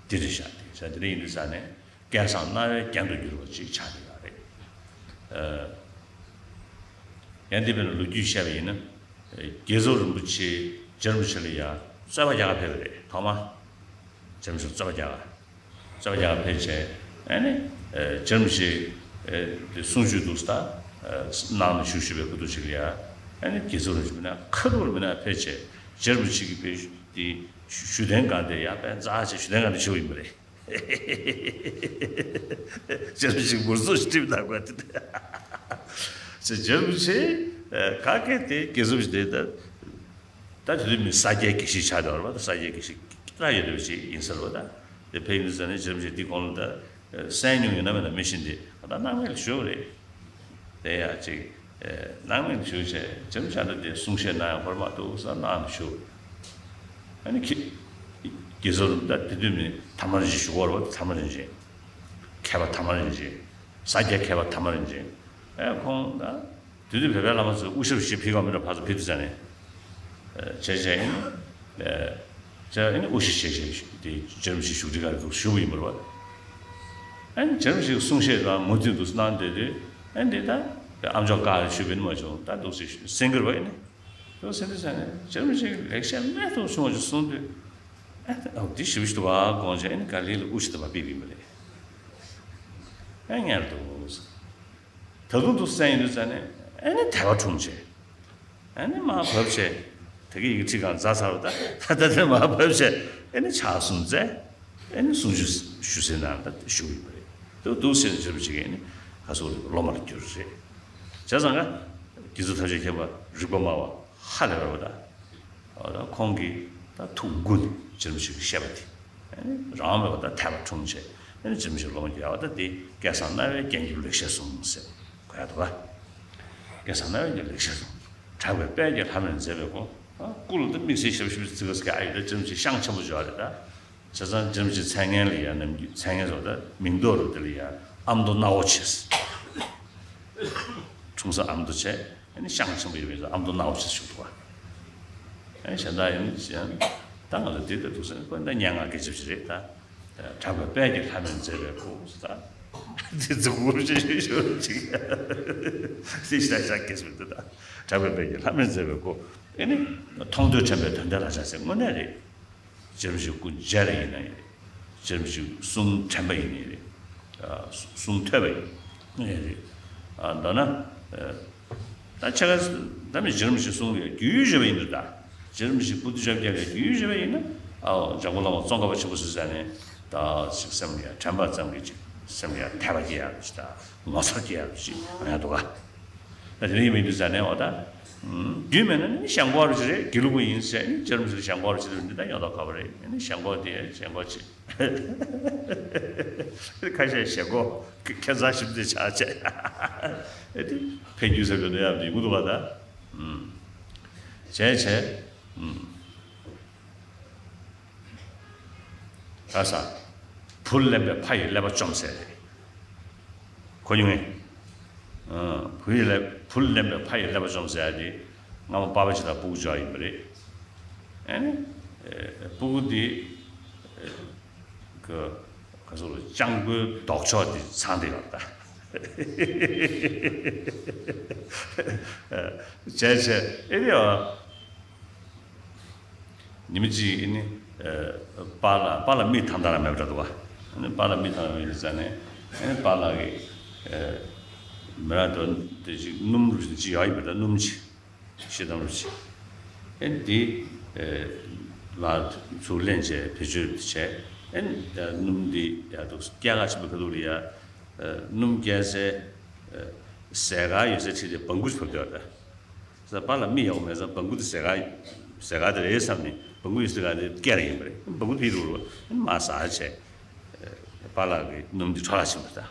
དེ་རེད་ཤག་དེ་ཤག་དེ་རེད། ཡིན་དུས་ས་ནས་སྐལ་བཟང་རྣ་བས་རྒྱན་དུ་བསྒྱུར་བ་ཅིག་ཆགས་བསྡད་ཡོད་རེད། ཡང་འདི་བས་ན་ལོ་རྒྱུས་བཤད་པ་ཡིན་ན། རྒྱལ་ཚབ་རིན་པོ་ཆེ་རྗེ་རིན་པོ་ཆེ་ལ་ཡ་རྩོད་པ་རྒྱག་ག་ཕེབས་པ་རེད། ཐོག་མ་རྗེ་རིན་པོ་ཆེ་རྩོད་པ་རྒྱག་ག་རྩོད་པ་རྒྱག་ག་ཕེབས་བྱས། ཨ་ནི་རྗེ་རིན་པོ་ཆེ་དེ་གསུང་ཆོས་འདུག་ས་ད་གནང་ནས་བཞུགས་བཞུགས་པའི་ཁུ་ཐུག་ཅིག་ལ་ཡ། ཨ་ནི་རྒྱལ་ཚབ་རིན་པོ་ཆེ་མིན་ན་ཁ་ཐུག་ལ་མིན་ན་ཕེབས་བྱས། རྗེ་རིན་པོ་ཆེ་གི་དཔེ་དེ་ཞུ་གཏན་གང་དེ་ཡ་དཔེ་འཛག་བྱས་ཞུ་གཏན་གང་དེ་ཞུ་བ་ཡིན་པ་རེད། རྗེ་རིན་པོ་ཆེ་ངུ་ཟུག་ཞིག་ཁྲིད་བཏང་དགོས་དེ། ཚེ་རྗེ་རིན་པོ་ཆེ་ག་གེ་དེ་དགེ་ཚུལ་ཞིག་དེ་ད་ད་དེ་དུས་མི་ས་སྐྱའི་དགེ་བཤེས་ཆགས་བསྡད་པ་རེད་པ། ད་ས་སྐྱའི་དགེ་བཤེས་ཀྱི་ད་ཡོད་དེ་ཅིག་ཡིན་ས་རེད་པ། ད་དེ་ཕ་གི་ནས་ཟ་ནས་རྗེ་རིན་པོ་ཆེ་དེ་གོང་ལ་ད་གསན་མྱོང་ཡོད་ན་མེད་ན་མི་ཤེས་འདི་ད་སྣང་མེད་ལ་ཞུ་བ་རེད། དེ་ཡང་ཅིག་སྣང་མེད་ཞུ་བྱས་རྗེ་རིན་པོ་ཆེ་འདི་དེ་གསུང་བཤད་གནང་ཡང་ཁོ་རང་མ་གཏོགས་ས་གནང་ཞུ། ཨ་ནི་ཁྱེད་དགེ་ཚུལ་ད་དེ་དུས་མི་ཐ་མ་རིན་ཆེན་ཞུ་གོ་ར་བ། ཐ་མ་རིན་ཆེན། མཁས་པ་ཐ་མ་རིན་ཆེན། ས་སྐྱའི་མཁས་པ་ཐ་མ་རིན་ཆེན། ཨེ་ཁོང་ད་དེ་དུས་བོད་པའི་བླ་མ་ཚོས་དབུ་ཞྭ་ཞིག་ཕུལ་ག་མི་འགྲོ། ཕར་ཚུར་ཕུལ་དུས་ཙ་ནས། བྱས་བྱས་ཨེ་ནི། བྱས་ཨེ་ནི་དབུ་ཞྭ་ཞིག་བྱས་བྱས་དེ་རྗེ་རིན་པོ་ཆེ་བཞུགས་ཁྲི་ཁར་འདུག་ཞུ་བ་ཡིན་པ་རེད་པ། ཨེ་ནི་རྗེ་རིན་པོ་ཆེ་གསུང་བཤད་དང་མུ་མཐུད་དུ་གནང་བསྡད་དུས་ཨེ་འདི་ད་ཨ་མཆོག་བཀའ་ཞུ་བ་ནི་མ་བྱུང་། ད་འདུག་སེ་གསན་གྱི་རེད་པ། ཨེ་ནི་འདུག་སེ་འདི་ཟེར་ནས་རྗེ་རིན་པོ་ཆེ་གི་ལེགས་བཤད་རྨད་དུ་བྱུང་བ་ཞིག་གསུངས་དུས། ཨ་འདི་ཞིབ་ཞིབ་ཏུ་བ་དགོངས་བྱས་ཨེ་ནི་ག་ལེ་ལ་དབུ་ཞྭ་དེ་མར་ཕུལ་བ་ཡིན་པ་རེད། ཨེ་ངས་འདུག་ད་དུང་འདུག་སེ་གསན་ཡོང་དུས་ཙ་ནས་ཨེ་ནི་དད་པ་འཁྲུངས་བྱས། ཨེ་ནི་མར་བབས་བྱས། ད་གི་ཡི་གེ་ཁྲིད་གང་མཛད་ཚར་བ་ད་ད་ད་དེ་མར་བབས་བྱས་ཨེ་ནི་ཕྱག་གསུམ་མཛད། ཨེ་ནི་གསུང་ཆོས་ཞུ་སའི་ནང་ད་ཞུ་གི་ཡོད་པ་རེད། ད་འདུག་སེ་རྗེ་རིན་པོ་ཆེ་གིས་ཨེ་ནི་ཁ་སོ་རེ་སློབ་མར་གྱུར་རེད། བྱས་ཙང་ཀ་རྒྱལ་ཚབ་ཐམས་ཅད་མཁྱེན་པ་རིག་པ་སྨྲ་བ་ཧ་ལས་པ་རེད་པ་ད། འོ་ད་ཁོང་གིས་ད་ཐུགས་མགུ་ནས་རྗེ་རིན་པོ་ཆེ་གི་བཤད་པ་དེ་ཨེ་ནི་རང་མེད་པ་ད་དད་པ་འཁྲུངས་བྱས་ཨེ་ནི་རྗེ་རིན་པོ་ཆེ་སློབ་མ་རྒྱག་པ་ད་དེ་སྐལ་བཟང་རྣ་བས་རྒྱན་གྱི་ལེགས་བཤད་གསུངས་ཟེར་གོ་ཡ་འདུག་ག་སྐལ་བཟང་རྣ་བས་རྒྱན་ལེགས་བཤད་གསུངས། གྲགས་པའི་དཔལ་གྱིས་ལྷམ་མེར་མཛེས་པའི་སྐུ། སྐུ་ལ་ད་དམིགས་བསལ་ཞབས་ཞུ་བརྩི་དགོས་ཟེར་གྱི་ཨ་ཡོད། ད་རྗེ་རིན་པོ་ཆེ་ཤངས་ཆེན་པོ་ཅིག་ཡོད་རེད་ད། བྱས་ཙང་རྗེ་རིན་པོ་ཆེ་མཚན་སྙན་ལ་ཡ་ནམ་རྒྱུན་མཚན་སྙན་སོགས་ད་མིང་འདོགས་རུ་དེ་ལ་ཡ་ཨ་མདོ་སྣ་བོ་ཆེ་ཟེར། འཁྲུངས་ས་ཨ་མདོ་བྱས་ཨ་ནི་ཤངས་ཆེན་པོ་ཡོད་པའི་ས་ཨ་མདོ་སྣ་བོ་ཆེ་ཞུགས་འདུག་བ། ཨ་ནི་གཞན་དག་ཡིན་ཞེ་ན་ད་ང་ཚོ་འདི་ལྟ་འདུག་ཟེར་ན་ཁོ་ད་སྙན་ངག་སྐད་ཆ་ཅིག་རེད་ད། གྲགས་པའི་དཔལ་གྱིས་ལྷམ་མེར་མཛེས་པའི་སྐུ་ཟེར་ད། འདི་ཚོ་གུ་རུ་ཅན་ཞུ་ཞུ་ཅིག་སྲིད་ཞྭ་ཞྭ་སྐད་ཟེར་འདི་ད། གྲགས་པའི་དཔལ་གྱིས་ལྷམ་མེར་མཛེས་པའི་སྐུ། ཨེ་ནི་མཐོང་ཐོས་དྲན་པའི་དོན་ལྡན་ལྷ་བྱ་ཟེར་དངོས་གནས་རེད། རྗེ་རིན་པོ་ཆེའི་སྐུ་མཇལ་རེ་ཡིན་ན་ཡིན་རེད། རྗེ་རིན་པོ་ཆེའི་གསུང་དྲན་པ་ཡིན་ནའི་རེད། གསུང་ཐོས་པ་ཡིན་ནའི་རེད། མདོར་ན། ད་ཆ་ག་ད་མི་རྗེ་རིན་པོ་ཆེའི་གསུང་ལ་རྒྱུས་ཡོད་པ་ཡིན་དུས་ད། རྗེ་རིན་པོ་ཆེའི་པོ་ཏི་བཅོ་བརྒྱད་ལ་རྒྱུས་ཡོད་པ་ཡིན་ན། ཨའོ་འཇམ་མགོན་བླ་མ་ཙོང་ཁ་པ་ཆེན་པོ་ཟེར་ཟེར་ནས་ད་ཅིག་སེམས་ལ་ཡ་དྲན་པ་ཙམ་གྱིས་ཅིག་སེམས་ལ་ཡ་དད་པ་སྐྱེ་ཡག་ཅིག་ད་ངོ་མཚར་སྐྱེ་ཡག་ཅིག་ཡོང་ཡག་འདུག་ག་ད་དེ་འདྲ་ཡིན་པ་ཡིན་དུས་ཟེར་ནས་འོ་ད། རྒྱུས་མེད་ན་ནི་ཞང་གོ་རུ་ཅི་རེད། དགེ་ལུགས་པ་ཡིན་ཟེར་ནི་རྗེ་རིན་པོ་ཆེ་ལ་ཞང་གོ་རུ་ཅི་རེད། འདི་ད་ཡོང་ཐོག་ཁ་པ་རེད། ནི་ཞང་གོ་དེ་ཞང་གོ་ཅི། ཁ་ཤས་ཞེ་གོ་ཁ་ཚ་ཞིབ་ཏུ་ཆགས་བྱས། ཨེ་དེ་ཕན་རྒྱུ་ཟེར་གི་འདུག་ཡ་འདི་ཡོང་གི་འདུག་ག་ད། ཨུམ། བྱས་བྱས། ཨུམ། ག་ས། བུ་གླེན་པས་ཕ་ཡི་ཀླད་པ་བཅོམ་ཟེར་རེད། གོ་མྱོང་ངས། ཨ། བུ་ཡི་ཀླད། བུ་ལེན་པའི་ཕ་ཡི་ཀླད་པ་བཅོམ་ཟེར་ཡ་དེ་སྔ་མོ་པ་ཕ་ཅིག་དང་སྤུ་གུ་ཅིག་ཡིན་པ་རེད། ཨ་ནི་ཨེ། སྤུ་གུ་དེ་ཨེ། ག་ག་ཟེར། སྤྱང་པོའི་ལྡོག་ཕྱོགས་དེ་ཚང་བསྡད་ཡོད་ད། བྱས་བྱས་ཨེ་རེད་བ། ཉི་མ་གཅིག་ཨེ་ནི་ཨེ། པཱ་ལགས། པཱ་ལགས་མིག་ཐང་ཐང་རང་མེད་པ་འདྲ་འདུག་བ། ཨ་ནི་པཱ་ལགས་མིག་ཐང་རང་མེད་ཙང་ནས། ཨ་ནི་པཱ་ལགས་ཀྱིས་ཨེ། མི་ར་དོ་དེ་ཅིག་སྣུམ་རུ་ཅིག་ཡག་ཡིན་པ་འདྲ། སྣུམ་ཅིག་ཤི་དམ་རུ་ཅིག་ཨེ་ནི་དེ་ཨེ། ལག་ཚུར་ལེན་བྱས་བེད་སྤྱོད་བྱས། ཨེ་ནི་སྣུམ་དེ་ཡར་འདུག་སྐྱེལ་ག་ཕྱིན་པའི་ཁ་ཐུག་ལ་ཡ། ཨེ། སྣུམ་སྐྱེལ་སའི་ཨེ། ཟས་སྐལ་ཡོད་སའི་འཁྲིས་དེ་སྦྲང་བུ་ཅིག་བབས་བསྡད་ཡོད་ད། ས། པཱ་ལགས་མིག་ཡག་པོ་མེད་ཙང་སྦྲང་བུ་དེ་ཟས་སྐལ། ཟས་སྐལ་དེ་རེད་བསམ་ནས་སྦྲང་བུ་ཡོད་ས་ག་དེ་སྐྱེལ་ཡིན་པ་རེད། སྦྲང་བུ་ཕྱིས་འདུག་རུ་མར་ཟ་བྱས། པཱ་ལགས་ཀྱི་སྣུམ་དེ་འཕྲོ་བརླག་ཕྱིན་པ་རེད་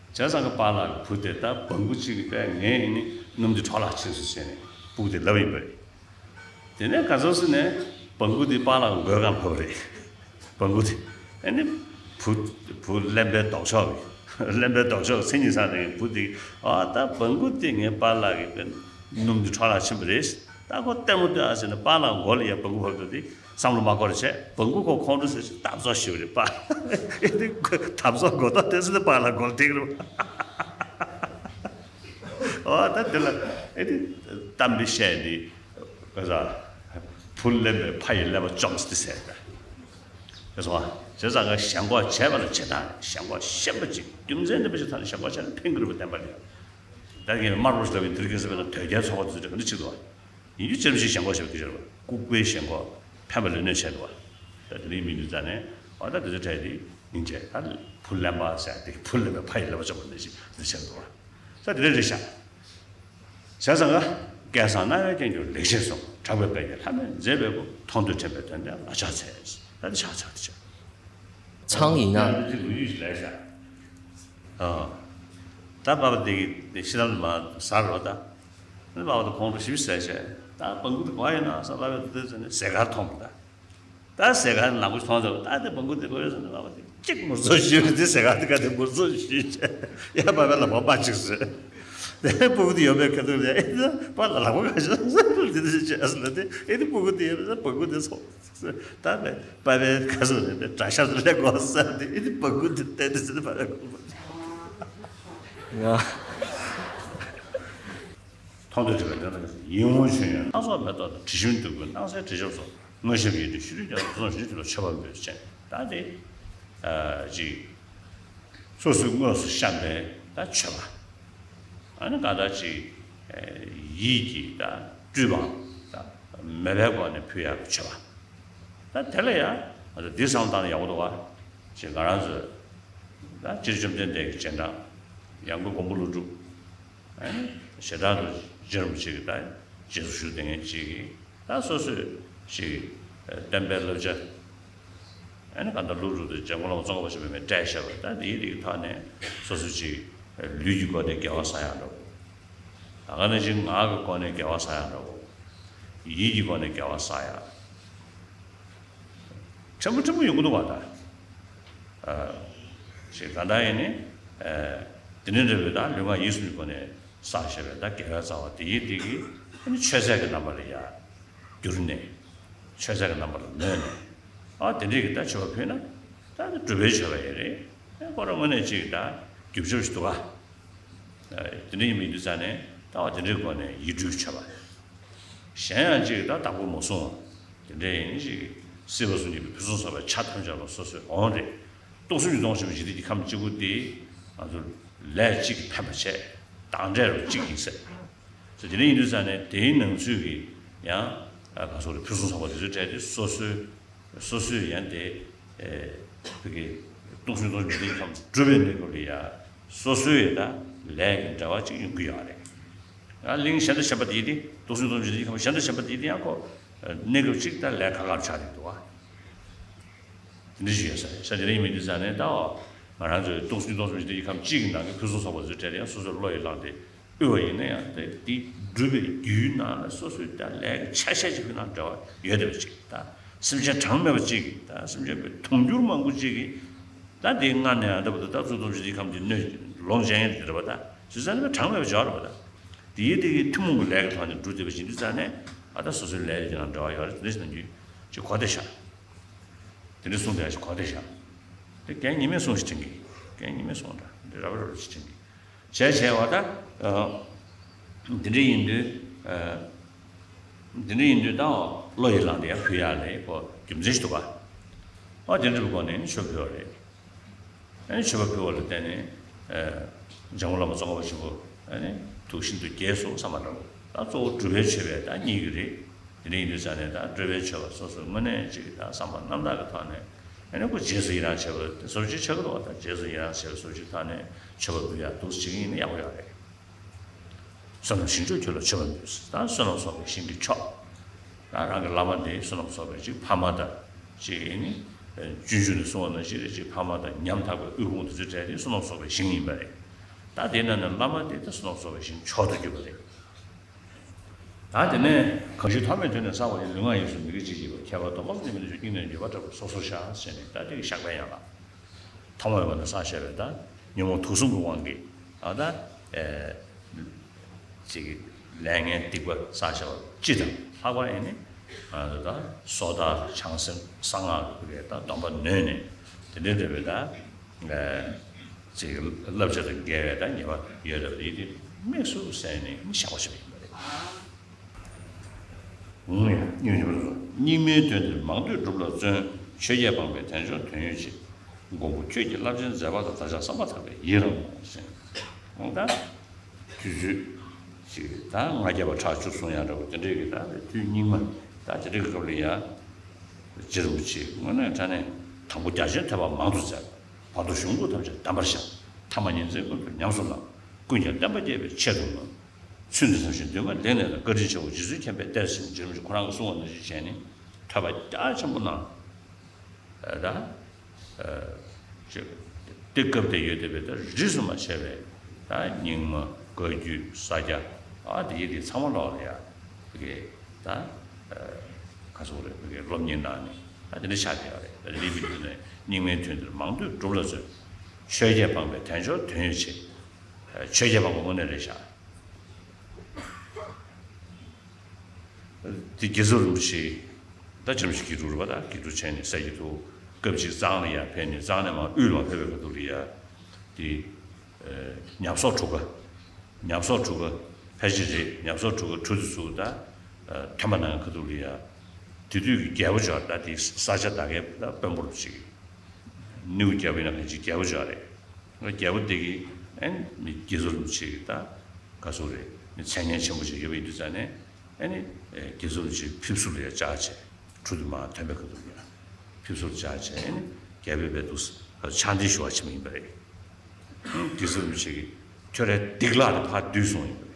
ད། བྱས་ཙང་གི་པཱ་ལགས་ཀྱི་བུ་དེ་ད་སྦྲང་བུ་གཅིག་གི་པས་ངས་ནི་སྣུམ་དེ་འཕྲོ་བརླག་ཕྱིན་སོང་ཟེར་ནས་སྤུ་གུ་དེ་ལབ་ཡིན་པ་རེད། དེ་ནས་ག་ཚོད་ཟེར་ནས་སྦྲང་བུ་དེ་པཱ་ལགས་མགོའི་སྒང་བབས་པ་རེད། སྦྲང་བུ་དེ། ཨ་ནི་བུ། བུ་གླེན་པའི་ལྡོག་ཕྱོགས་ཀྱི། གླེན་པའི་ལྡོག་ཕྱོགས་ཀྱི་མཚན་ཉིད་ཚང་ནས་བུ་དེ། ཨ། ད་སྦྲང་བུ་དེ་ངའི་པཱ་ལགས་ཀྱི་སྣུམ་དེ་འཕྲོ་བརླག་ཕྱིན་པ་རེད། ད་ཁོ་ལྟད་མོ་ལྟོས་ཨ་ཟེར་ནས་པཱ་ལགས་མགོ་ལ་ཡ་སྦྲང་བུ་བབས་འདུག་དེ་བསམ་བློ་མ་འཁོར་བྱས། སྦྲང་བུ་ཁོ་ཁོང་ཁྲོ་ཟེར་ཞིག་འཐབ་རྩོད་ཞུས་པ་རེད་པ། ཨེ་དེ་འཐབ་རྩོད་མགོ་ཐོག་དེ་ཚོ་དེ་པཱ་ལགས་མགོ་ལ་ཐེག་རེད་པ། ཨོ། ད་དེ་ལ་ཨེ་དེ་གཏམ་དཔེ་བཤད་དེ། ག་ས། བུ་ལེན་པའི་ཕ་ཡི་ཀླད་པ་བཅོམ་ཟེར་ཏེ་ཟེར་ད། དེ་སོང་བ། བྱས་ཙང་གི་ཞེན་ཁོག་བྱས་པ་ལ་བྱེད་སྟངས་རེད། ཞེན་ཁོག་ཞན་པ་ཅིག་རྒྱུ་མཚན་ལྡན་པ་ཞིག་ཐོག་ནས་ཞེན་ཁོག་བྱས་ན་ཕན་གྱི་རེད་པ། བདེན་པ་རེད། ད་གིན་དམར་པོ་ཞིག་ལབ་ཡིན། དེ་རིང་ཁ་སང་བས་ན་དོལ་རྒྱལ་ཚོགས་པ་དེ་ཚོ་ག་འདྲ་ཅིག་འདུག་བ། ཡིན་རྒྱུ་ཅི་ལྟར་ཞིག་ཞེན་ཁོག་བྱས་པ་དེ་ཆགས་པ། ལྐུགས་པའི་ཞེན་ཁོག་ཕན་པ་ལས་གནོད་བྱས་འདུག་བ། ད་དེ་རིང་མི་འདུག་ཙང་ནས། འོ། ད་དེ་ཚོ་འཕྲད་དེ་སྙིང་རྗེ། ད་བུ་ལེན་པ་ཟེར་དེ། བུ་ལེན་པའི་ཕ་ཡི་ཀླད་པ་བཅོམ་པ་འདྲ་ཞིག་འདི་བྱས་འདུག་བ། ད་དེ་འདྲ་རེད་ཤག་བྱས་ཙང་ག། སྐལ་བཟང་རྣ་བས་ཀྱང་གྱུར་ལེགས་བཤད་སོགས། གྲགས་པའི་དཔལ་གྱིས་ལྷ་མོས་མཛེས་པའི་སྐུ། མཐོང་ཐོས་དྲན་པས་དོན་དེ་ལ་ཕྱག་འཚལ། ད་དེ་ཕྱག་འཚལ་བ་དེ་བྱས། ཚང་ཡིན་ན། ཡང་དེ་ལོ་རྒྱུས་ཤིག་ལས་ཤག་ཨ། ད་པཱ་ལགས་དེ་གི་ཤི་ལམ་མ་ཟ་རོ་ད། ཨ་ནི་པཱ་ལགས་ཁོང་ཁྲོ་ཞེ་པོ་ཟ་བྱས། ད་སྦྲང་བུ་དེ་ག་པར་ཡོད་ན་བསམ་པ་དེ་ཚོ་ནས་ཟས་སྐལ་མཐོང་བ་ད། ད་ཟས་སྐལ་ནག་པོ་ཞིག་མཐོང་ཙང་། ད་དེ་སྦྲང་བུ་དེ་ག་པར་ཡོད་ཟེར་ནས་པཱ་ལགས་དེ་གཅིག་ངུ་ཚབ་ཞུས། དེ་ཟས་སྐལ་དེ་ག་དེ་ངུ་ཚབ་ཞུས་བྱས། ཡ། པཱ་ཕའི་ལག་པ་པ་གཅིག་བཟོས། དེ་སྦྲང་བུ་དེ་ཡོད་པའི་ཁ་ཐུག་ལ། ཨེ། ད་པཱ་ལགས་ལག་པ་ག་ཞིག་ཟ་ལ་དེ་དེ་བྱས་ཟེར་ལ། དེ་ཨེ་དེ་སྦྲང་བུ་དེ་ཡོད་པའི་སྦྲང་བུ་དེ་ཚོ། ད་པཱ་པཱ་ཕའི་ཁ་སང་རེད་པས། གྲྭ་ཤག་ཏུ་སླེབས་དགོས་ས་དེ། ཨེ་དེ་སྦྲང་བུ་དེ་བལྟས་ཏེ་ཟེར་ནས་པཱ་ཕའི་ཁོག་པ། ང་། མཐོང་ཐོས་དྲན་པས་དོན་དམ་ཡིད་འོང་བྱོན་ཡོད། སྣ་ཚོགས་མེ་ཏོག་དང་། དྲི་ཞིམ་བདུག་སྤོས་སྣང་གསལ་དྲི་ཆབ་སོགས། དངོས་ཞབས་ཡིད་འཕྲོག་ཤེས་རིག་ཀྱང་། དུག་གསུམ་རིན་ཆེན་ལ་མཆོད་པ་འབུལ་ཞེས། ད་དེ་ཨ་ཅིག་སོ་སོའི་དངོས་སུ་བཤམས་པའི་ད་མཆོད་པ། ཨ་ནི་གང་ལྟར་ཅིག་ཨེ། ཡིད་ཀྱི་ད་སྤྲུལ་པ་ད་མོས་པའི་སྒོ་ནས་ཕུལ་ཡག་གི་མཆོད་པ། ད་དེ་ལ་ཡང་ང་ཚོ་འདི་བསམ་བློ་བཏང་ན་ཡག་པོ་འདུག་བ། ཅིག་ང་རང་ཚོས་ད་སྤྱིར་བཅོམ་ལྡན་འདས་ཀྱི་རྗེས་འབྲང་། ཡང་སྒོས་མགོན་པོ་ཀླུ་སྒྲུབ། ཨ་ནི་ཞེ་དྲག་ཏུ་རྗེ་རིན་པོ་ཆེ་གི་ད་རྗེས་སུ་ཞུགས་བསྡད་མཁན་ཅིག་གིས། ད་སོ་སོས་ཅིག་བསྟན་པའི་བསླབ་བྱ། ཨ་ནི་གང་ལྟར་ཀླུ་སྒྲུབ་དང་འཇམ་མགོན་བླ་མ་ཙོང་ཁ་པ་ཆེན་པོས་མར་བཀྲལ་བཞག་པ། ད་དེའི་རིགས་ཐོག་ནས་སོ་སོ་ཅིག་ལུས་ཀྱི་སྒོ་ནས་དགེ་བ་བསགས་ཡག་འདྲ་བོ། ད་ག་ནང་བཞིན་ངག་གི་སྒོ་ནས་དགེ་བ་བསགས་ཡག་འདྲ་བོ། ཡིད་ཀྱི་སྒོ་ནས་དགེ་བ་བསགས་ཡག་ཕྲན་བུ་ཕྲན་བུ་ཡོང་གི་འདུག་བ་ད། ཨ། ཞེས་གང་ལྟར་ཡིན་ནི། ཨ། དེ་འདྲ་འདྲ་བའི་ད་ལུས་ངག་ཡིད་གསུམ་གྱི་སྒོ་ནས་བསགས་བཞག་པའི་ད་དགེ་བའི་རྩ་བ་དེ་ཡིས་དེ་གིས་ཨ་ནི་མཆོད་རྫས་ཀྱི་རྣམ་པ་ལ་ཡང་གྱུར་ནས། མཆོད་རྫས་ཀྱི་རྣམ་པ་ལ་མོས་ནས། ཨ། དེ་འདྲའི་གི་ད་མཆོད་པ་ཕུལ་ན་ད་ནི་སྒྲུབ་པའི་མཆོད་པ་ཡིན་རེད། ཨ། ཁོ་རང་ངོས་ནས་ཅིག་ད་རྒྱུ་ཆ་ཞིག་འདུག་ག། ཨ། དེ་འདྲ་ཡིན་མིན་དུས་ཙང་ནས་ད་བ་དེ་འདྲའི་སྒོ་ནས་ཡིད་སྤྲུལ་མཆོད་པ། གཞན་ཡང་ཅིག་ད་བདག་པོ་མ་བཟུང་བ། དེ་འདྲ་ཡིན་ཅིག་སྲིད་པ་གསུམ་གྱི་ཕུན་སུམ་ཚོགས་པའི་ཆ་ཐམས་ཅད་ལ་སོ་སོའི་འོང་རེད། སྟོང་གསུམ་གྱི་སྟོང་གསུམ་གྱི་འཇིག་རྟེན་གྱི་ཁམས་གཅིག་པུ་དེ་ང་ཚོ་ལས་གཅིག་གིས་ཕན་པ་བྱས། བདག་འབྲས་རུ་གཅིག་ཡིན་ཟེར། ཟེར་དེ་འདྲ་ཡིན་དུས་ཙང་ནས་དེའི་ནང་ཚུད་ཀྱི་ཡང་ག་སོགས་རེད། ཕུན་སུམ་ཚོགས་པ་དེ་ཚོའི་གྲས་དེ་སོ་སོའི། སོ་སོས་ཡང་དེ། ཨེ། བོད་ཀྱི་སྟོང་གསུམ་སྟོང་གསུམ་འཇིག་རྟེན་ཁམས་སྒྲུབ་པའི་གནས་སྐབས་ལ་ཡ། སོ་སོའི་ཡ་ད་ལས་ཀྱི་འབྲེལ་བ་ཅིག་ཡོང་གི་ཡོད་རེད། ཡང་གླིང་གཞན་དང་གཞན་པ་དེ་དེ། སྟོང་གསུམ་སྟོང་གསུམ་འཇིག་རྟེན་ཁམས་གཞན་དང་གཞན་པ་དེ་དེ་ཡང་ཁོ་གནས་སྐབས་ཅིག་ད་ལས་ཁག་ཁག་ཆགས་ཀྱི་འདུག་བ། དེ་འདྲ་ཞིག་ཡོད་ས་རེད། ས་དེ་འདྲ་ཡིན་མིན་དུས་ཙང་ནས་ད་འོ། ང་རང་ཚོའི་སྟོང་གསུམ་སྟོང་གསུམ་འཇིག་རྟེན་ཁམས་གཅིག་གི་ནང་གི་ཕུན་སུམ་ཚོགས་པ་ཚོའི་གྲས་ལ་ཡང་སོ་སོའི་བློ་ཡིས་བླངས་ཏེ། དབུལ་བ་ཡིན་ན་ཡང་དེ་དེ་སྒྲུབ་པའི་རྒྱུའི་ནང་ལ་སོ་སོའི་ད་ལས་ཀྱི་ཆ་ཤས་ཅིག་གི་ནང་འབྲེལ་བ་ཡོད་བསྡད་པ་ཅིག་ད་སེམས་ཅན་གྲངས་མེད་པ་ཅིག་གིས། ད་སེམས་ཅན་པའི་དུང་འགྱུར་མང་པོ་ཅིག་གིས། ད་དེ་སྔ་ནས་ཨ་ད་བར་དུ་ད་གཙུག་ཏོར་འཇིག་རྟེན་ཁམས་ཀྱི་སྣོད་ ལོངས་སྤྱོད་ཡག་དེ་རེད་པ་ད། བྱས་ཙང་ནི་གྲངས་མེད་པ་ཅིག་ཡོད་རེད་པ་ད། དེའི་དེ་གི་ཐུན་མོང་གི་ལས་ཀྱི་ཐོག་ནས་འགྲུབ་བསྡད་པ་ཞིག་ཡིན་དུས་ཙང་ནས་ཨ་ད་སོ་སོའི་ལས་རིགས་ཀྱི་ནང་འབྲེལ་བ་ཡོད་རེད། དེ་འདྲ་ཞིག་གནང་རྒྱུ་ཅིག་གོ་བདེ་ཤག་དེ་འདྲ་གསུངས་བསྡད་ཡག་ཅིག་གོ་བདེ་ཤག་དེ་གད་སྙིགས་མའི་གསུང་ཞིག་དྲན་གི། གད་སྙིགས་མའི་གསུང་འདྲ་འདི་རབ་རབ་ཅིག་དྲན་གི། བྱས་བྱས་པ་ད། ཨ། འདི་འདྲ་ཡིན་དུས། ཨ། འདི་འདྲ་ཡིན་དུས་ད་བློ་ཡི་ལངས་ཏེ་ཡར་ཕུལ་ཡག་ལ་ཁོ་རྒྱུ་མཚན་ཞིག་འདུག་ག་ཨ་དེ་འདྲ་བའི་སྒོ་ནས་ནི་མཆོད་ཕུལ་བ་རེད། ཨ་ནི་མཆོད་པ་ཕུལ་བ་ལ་བརྟེན་ནས། ཨ། འཇམ་མགོན་བླ་མ་ཙོང་ཁ་པ་ཆེན་པོ་ཨ་ནི་ཐུགས་ཤིན་ཏུ་དགྱེས་སོ་བསམ་པ་འདྲ་བོ། ད་གཙོ་བོ་སྒྲུབ་པའི་མཆོད་པའི་ད་སྙིང་གི་རེད། དེ་འདྲ་ཡིན་དུས་ཙང་ནས་ད་སྒྲུབ་པའི་མཆོད་པ་སོ་སོའི་དངོས་གནས་ཅིག་ད་བསམ་པ་རྣམ་དག་གི་ཐོག་ནས་ཨ་ནི་ཁོ་རྗེས་སུ་ཡི་རང་བྱེད་པ་དེ་སོར་ཆུད་ཆགས་ཀྱི་འདུག་བ། ད་རྗེས་སུ་ཡི་རང་བྱེད་པ་སོར་ཆུད་ཐོག་ནས་མཆོད་པ་འབུལ་ཡག་འདུག་བྱེད་ཀྱི་ཡིན་ན་ཡག་པོ་ཡོད་རེད། བསོད་ནམས་ཞིང་སྐྱོང་ཁྱོད་ལ་མཆོད་པ་འབུལ། ད་བསོད་ནམས་གསོག་པའི་ཞིང་གི་མཆོག་ད་རང་གི་བླ་མ་དེ་བསོད་ནམས་གསོག་པའི་ཅིག་ཕ་མ་དང་ཅིག་ཨ་ནི། སྤྱོད་འཇུག་ནས་གསུངས་པ་ནང་བཞིན་རེད། ཅིག་ཕ་མ་དང་ཉམ་ཐག་པའི་དབུལ་ཕོངས་དེ་ཚོའི་གྲས་དེ་བསོད་ནམས་གསོག་པའི་ཞིང་ཡིན་པ་རེད། ད་དེ་ན་ནི་བླ་མ་དེ་ད་བསོད་ནམས་གསོག་པའི་ཞིང་མཆོག་ཏུ་གྱུར་པ་རེད། ད་དེ་ནས་གང་ཞིག་ཐོག་མེད་དུས་ནས་བསགས་པ་ཡི། ལུས་ངག་ཡིད་གསུམ་མི་དགེ་ཅི་བགྱིས་པ། ཁྱད་པར་སྡོམ་པ་གསུམ་གྱིས་མི་ལྡན་ཕྱིར། སྙིང་ནས་འགྱོད་པ་བསྒྲགས་པ་སོ་སོར་བཤགས་ཟེར་ནས་ད་དེ་གི་བཤགས་པའི་ཡན་ལག་ཐ་མ་ཡོད་པ་ནས་བསགས་བཞག་པའི་ད་ཉོན་མོངས་དུག་གསུམ་གྱི་དབང་གིས་ཨ་ད་ཨེ་ཅིག་ལས་ངན་སྡིག་པ་བསགས་བཞག་པ་སྤྱི་དང་ལྷག་པར་ཨེ་ནི་ང་ཚོ་ད་སོ་ཐར་བྱང་སེམས་གསང་སྔགས་ཀྱི་ད་སྡོམ་པ་ནོན་ནས་དེ་འདྲའི་འདྲ་བའི་ད་ཨེ་ཅིག་བསླབ་བྱ་དང་འགལ་བའི་ད་ཉེས་པ་ཡོད་རེད་པ། དེ་དེ་དམིགས་སུ་བསལ་ནས་ནི་བཤགས་པ་བྱེད་པ་ཡིན་པ་རེད། འོང་ཡ། སྙིང་རྗེ་པོ་སོ། སྙིགས་མའི་དོན་འདིར་མང་ཐོས་སྒྲུབ་ལ་བརྩོན། ཆོས་བརྒྱད་སྤངས་པས་དལ་འབྱོར་དོན་ཡོད་ཕྱིར། མགོན་པོ་ཁྱོད་ཀྱི་རླབས་ཆེན་མཛད་པ་ལ། བདག་ཅག་བསམ་པ་ཐག་པས་ཡི་རང་ངོ་། ཟེར། འོང་ད། དུས་ཚོད་ཅིག་ད་ལྔ་བརྒྱ་པ་ཕྲག་བཅུ་གསུང་ཡ་འདྲ་བོ་དེ་འདྲའི་གི་ད་དུས་སྙིགས་མ་ད་དེ་འདྲའི་གི་སྐབས་ལ་ཡ། རྗེ་རིན་པོ་ཆེ་དངོས་གནས་དྲང་གནས་དང་པོ་རྒྱ་ཆེན་ཐེག་པ་མང་དུ་མཛད། བར་དུ་གཞུང་ལུགས་ཐམས་ཅད་གདམས་པར་ཤར། ཐ་མ་ཉིན་མཚན་ཀུན་ཏུ་ཉམས་སུ་བླངས། ཀུན་ཀྱང་བསྟན་པ་རྒྱས་པའི་ཆེད་དུ་བསྔོས། ཚུལ་འདི་བསམ་ཞིང་འདུན་མ་གདེང་ལེགས་ལ། བཀའ་དྲིན་ཆེའོ་རྗེ་བཙུན་མཁྱེན་པས་གཏེར་ཟིན། རྗེ་རིན་པོ་ཆེ་ཁོ་རང་གིས་གསུངས་པ་ནང་བཞིན་བྱས་ནས་ཐོས་པ་རྒྱ་ཆེན་པོ་གནང་། ད་ཅིག་དེ་སྐབས་དེ་ཡོད་བསྡད་པའི་ད་རིས་སུ་མ་ཆད་པའི་ད་རྙིང་མ་བཀའ་བརྒྱུད་ས་སྐྱ་ཨ་དེ་ཡི་དེ་ཚང་མ་ལོག་ལ་ཡ་གི་ད་ག་ཚོད་རེད་གི་སློབ་གཉེར་གནང་ནས་ད་དེ་འདྲ་ཆགས་བསྡད་ཡོད་རེད། ད་རིས་པའི་དུས་ནས་སྙིགས་མའི་དོན་འདིར་མང་ཐོས་སྒྲུབ་ལ་བརྩོན། ཆོས་བརྒྱད་སྤངས་པས་དལ་འབྱོར་དོན་ཡོད་ཕྱིར། ཆོས་བརྒྱད་སྤངས་པ་དངོས་གནས་རེད་ཤག་དེ་དགེ་ཚུལ་རིན་པོ་ཆེ་ད་བྱམས་ཞིང་དགེ་ཕྲུག་རེད་པ། ད་དགེ་ཕྲུག་བྱས་ནས་སྲས་ཀྱི་ཐུགས་སྐབས་གཅིག་གཙང་ལ་ཡར་ཕེབས་ནས་གཙང་ནས་མར་དབུས་ལ་ཕེབས་པའི་ཁ་ཐུག་ལ་ཡ་དེ་ཉམས་གསོག་གྲུ་ཁ་ཉམས་གསོག་གྲུ་ཁ་ཕལ་ཆེར་རེད། ཉམས་གསོག་གྲུ་ཁ་གྲུ་དེ་ཚུར་ད་ཐོན་པ་ནང་ཁ་ཐུག་ལ་ཡ་དེ་དུས་ཀྱི་རྒྱལ་པོ་ཅིག་ད་དེ་ས་སྐྱ་ད་གའི་ད་དཔོན་པོ་རུ་ཅིག་ནིའུ་རྒྱལ་པོ་ཡིན་ན་གང་ཅིག་རྒྱལ་པོ་ཅིག་རེད། རྒྱལ་པོ་དེ་གིས་ཨེ་ནི་དགེ་ཚུལ་རིན་པོ་ཆེ་གི་ད་ག་ཚོད་རེད་མི་མཚན་སྙན་ཆེན་པོ་ཅིག་ཡོད་པ་ཡིན་དུས་ཙང་ནས་ཨེ་ནི་དགེ་ཚུལ་རིན་པོ་ཆེ་ཕེབས་བསུ་ལ་ཡ་བཅར་བྱས། གྲུ་དེ་མར་ཐོན་པའི་ཁ་ཐུག་ལ་ཡ་ཕེབས་བསུ་ལ་བཅར་བྱས་ཨེ་ནི་རྒྱལ་པོས་བས་འདུག་ཕྱག་འདེབས་ཞུ་བར་ཕྱིན་པ་ཡིན་པ་རེད། དགེ་ཚུལ་རིན་པོ་ཆེ་གིས་ཁྱོད་རའི་སྡིག་ལག་དེ་ཕར་བསྡུས་སོང་ཡིན་པ་རེད།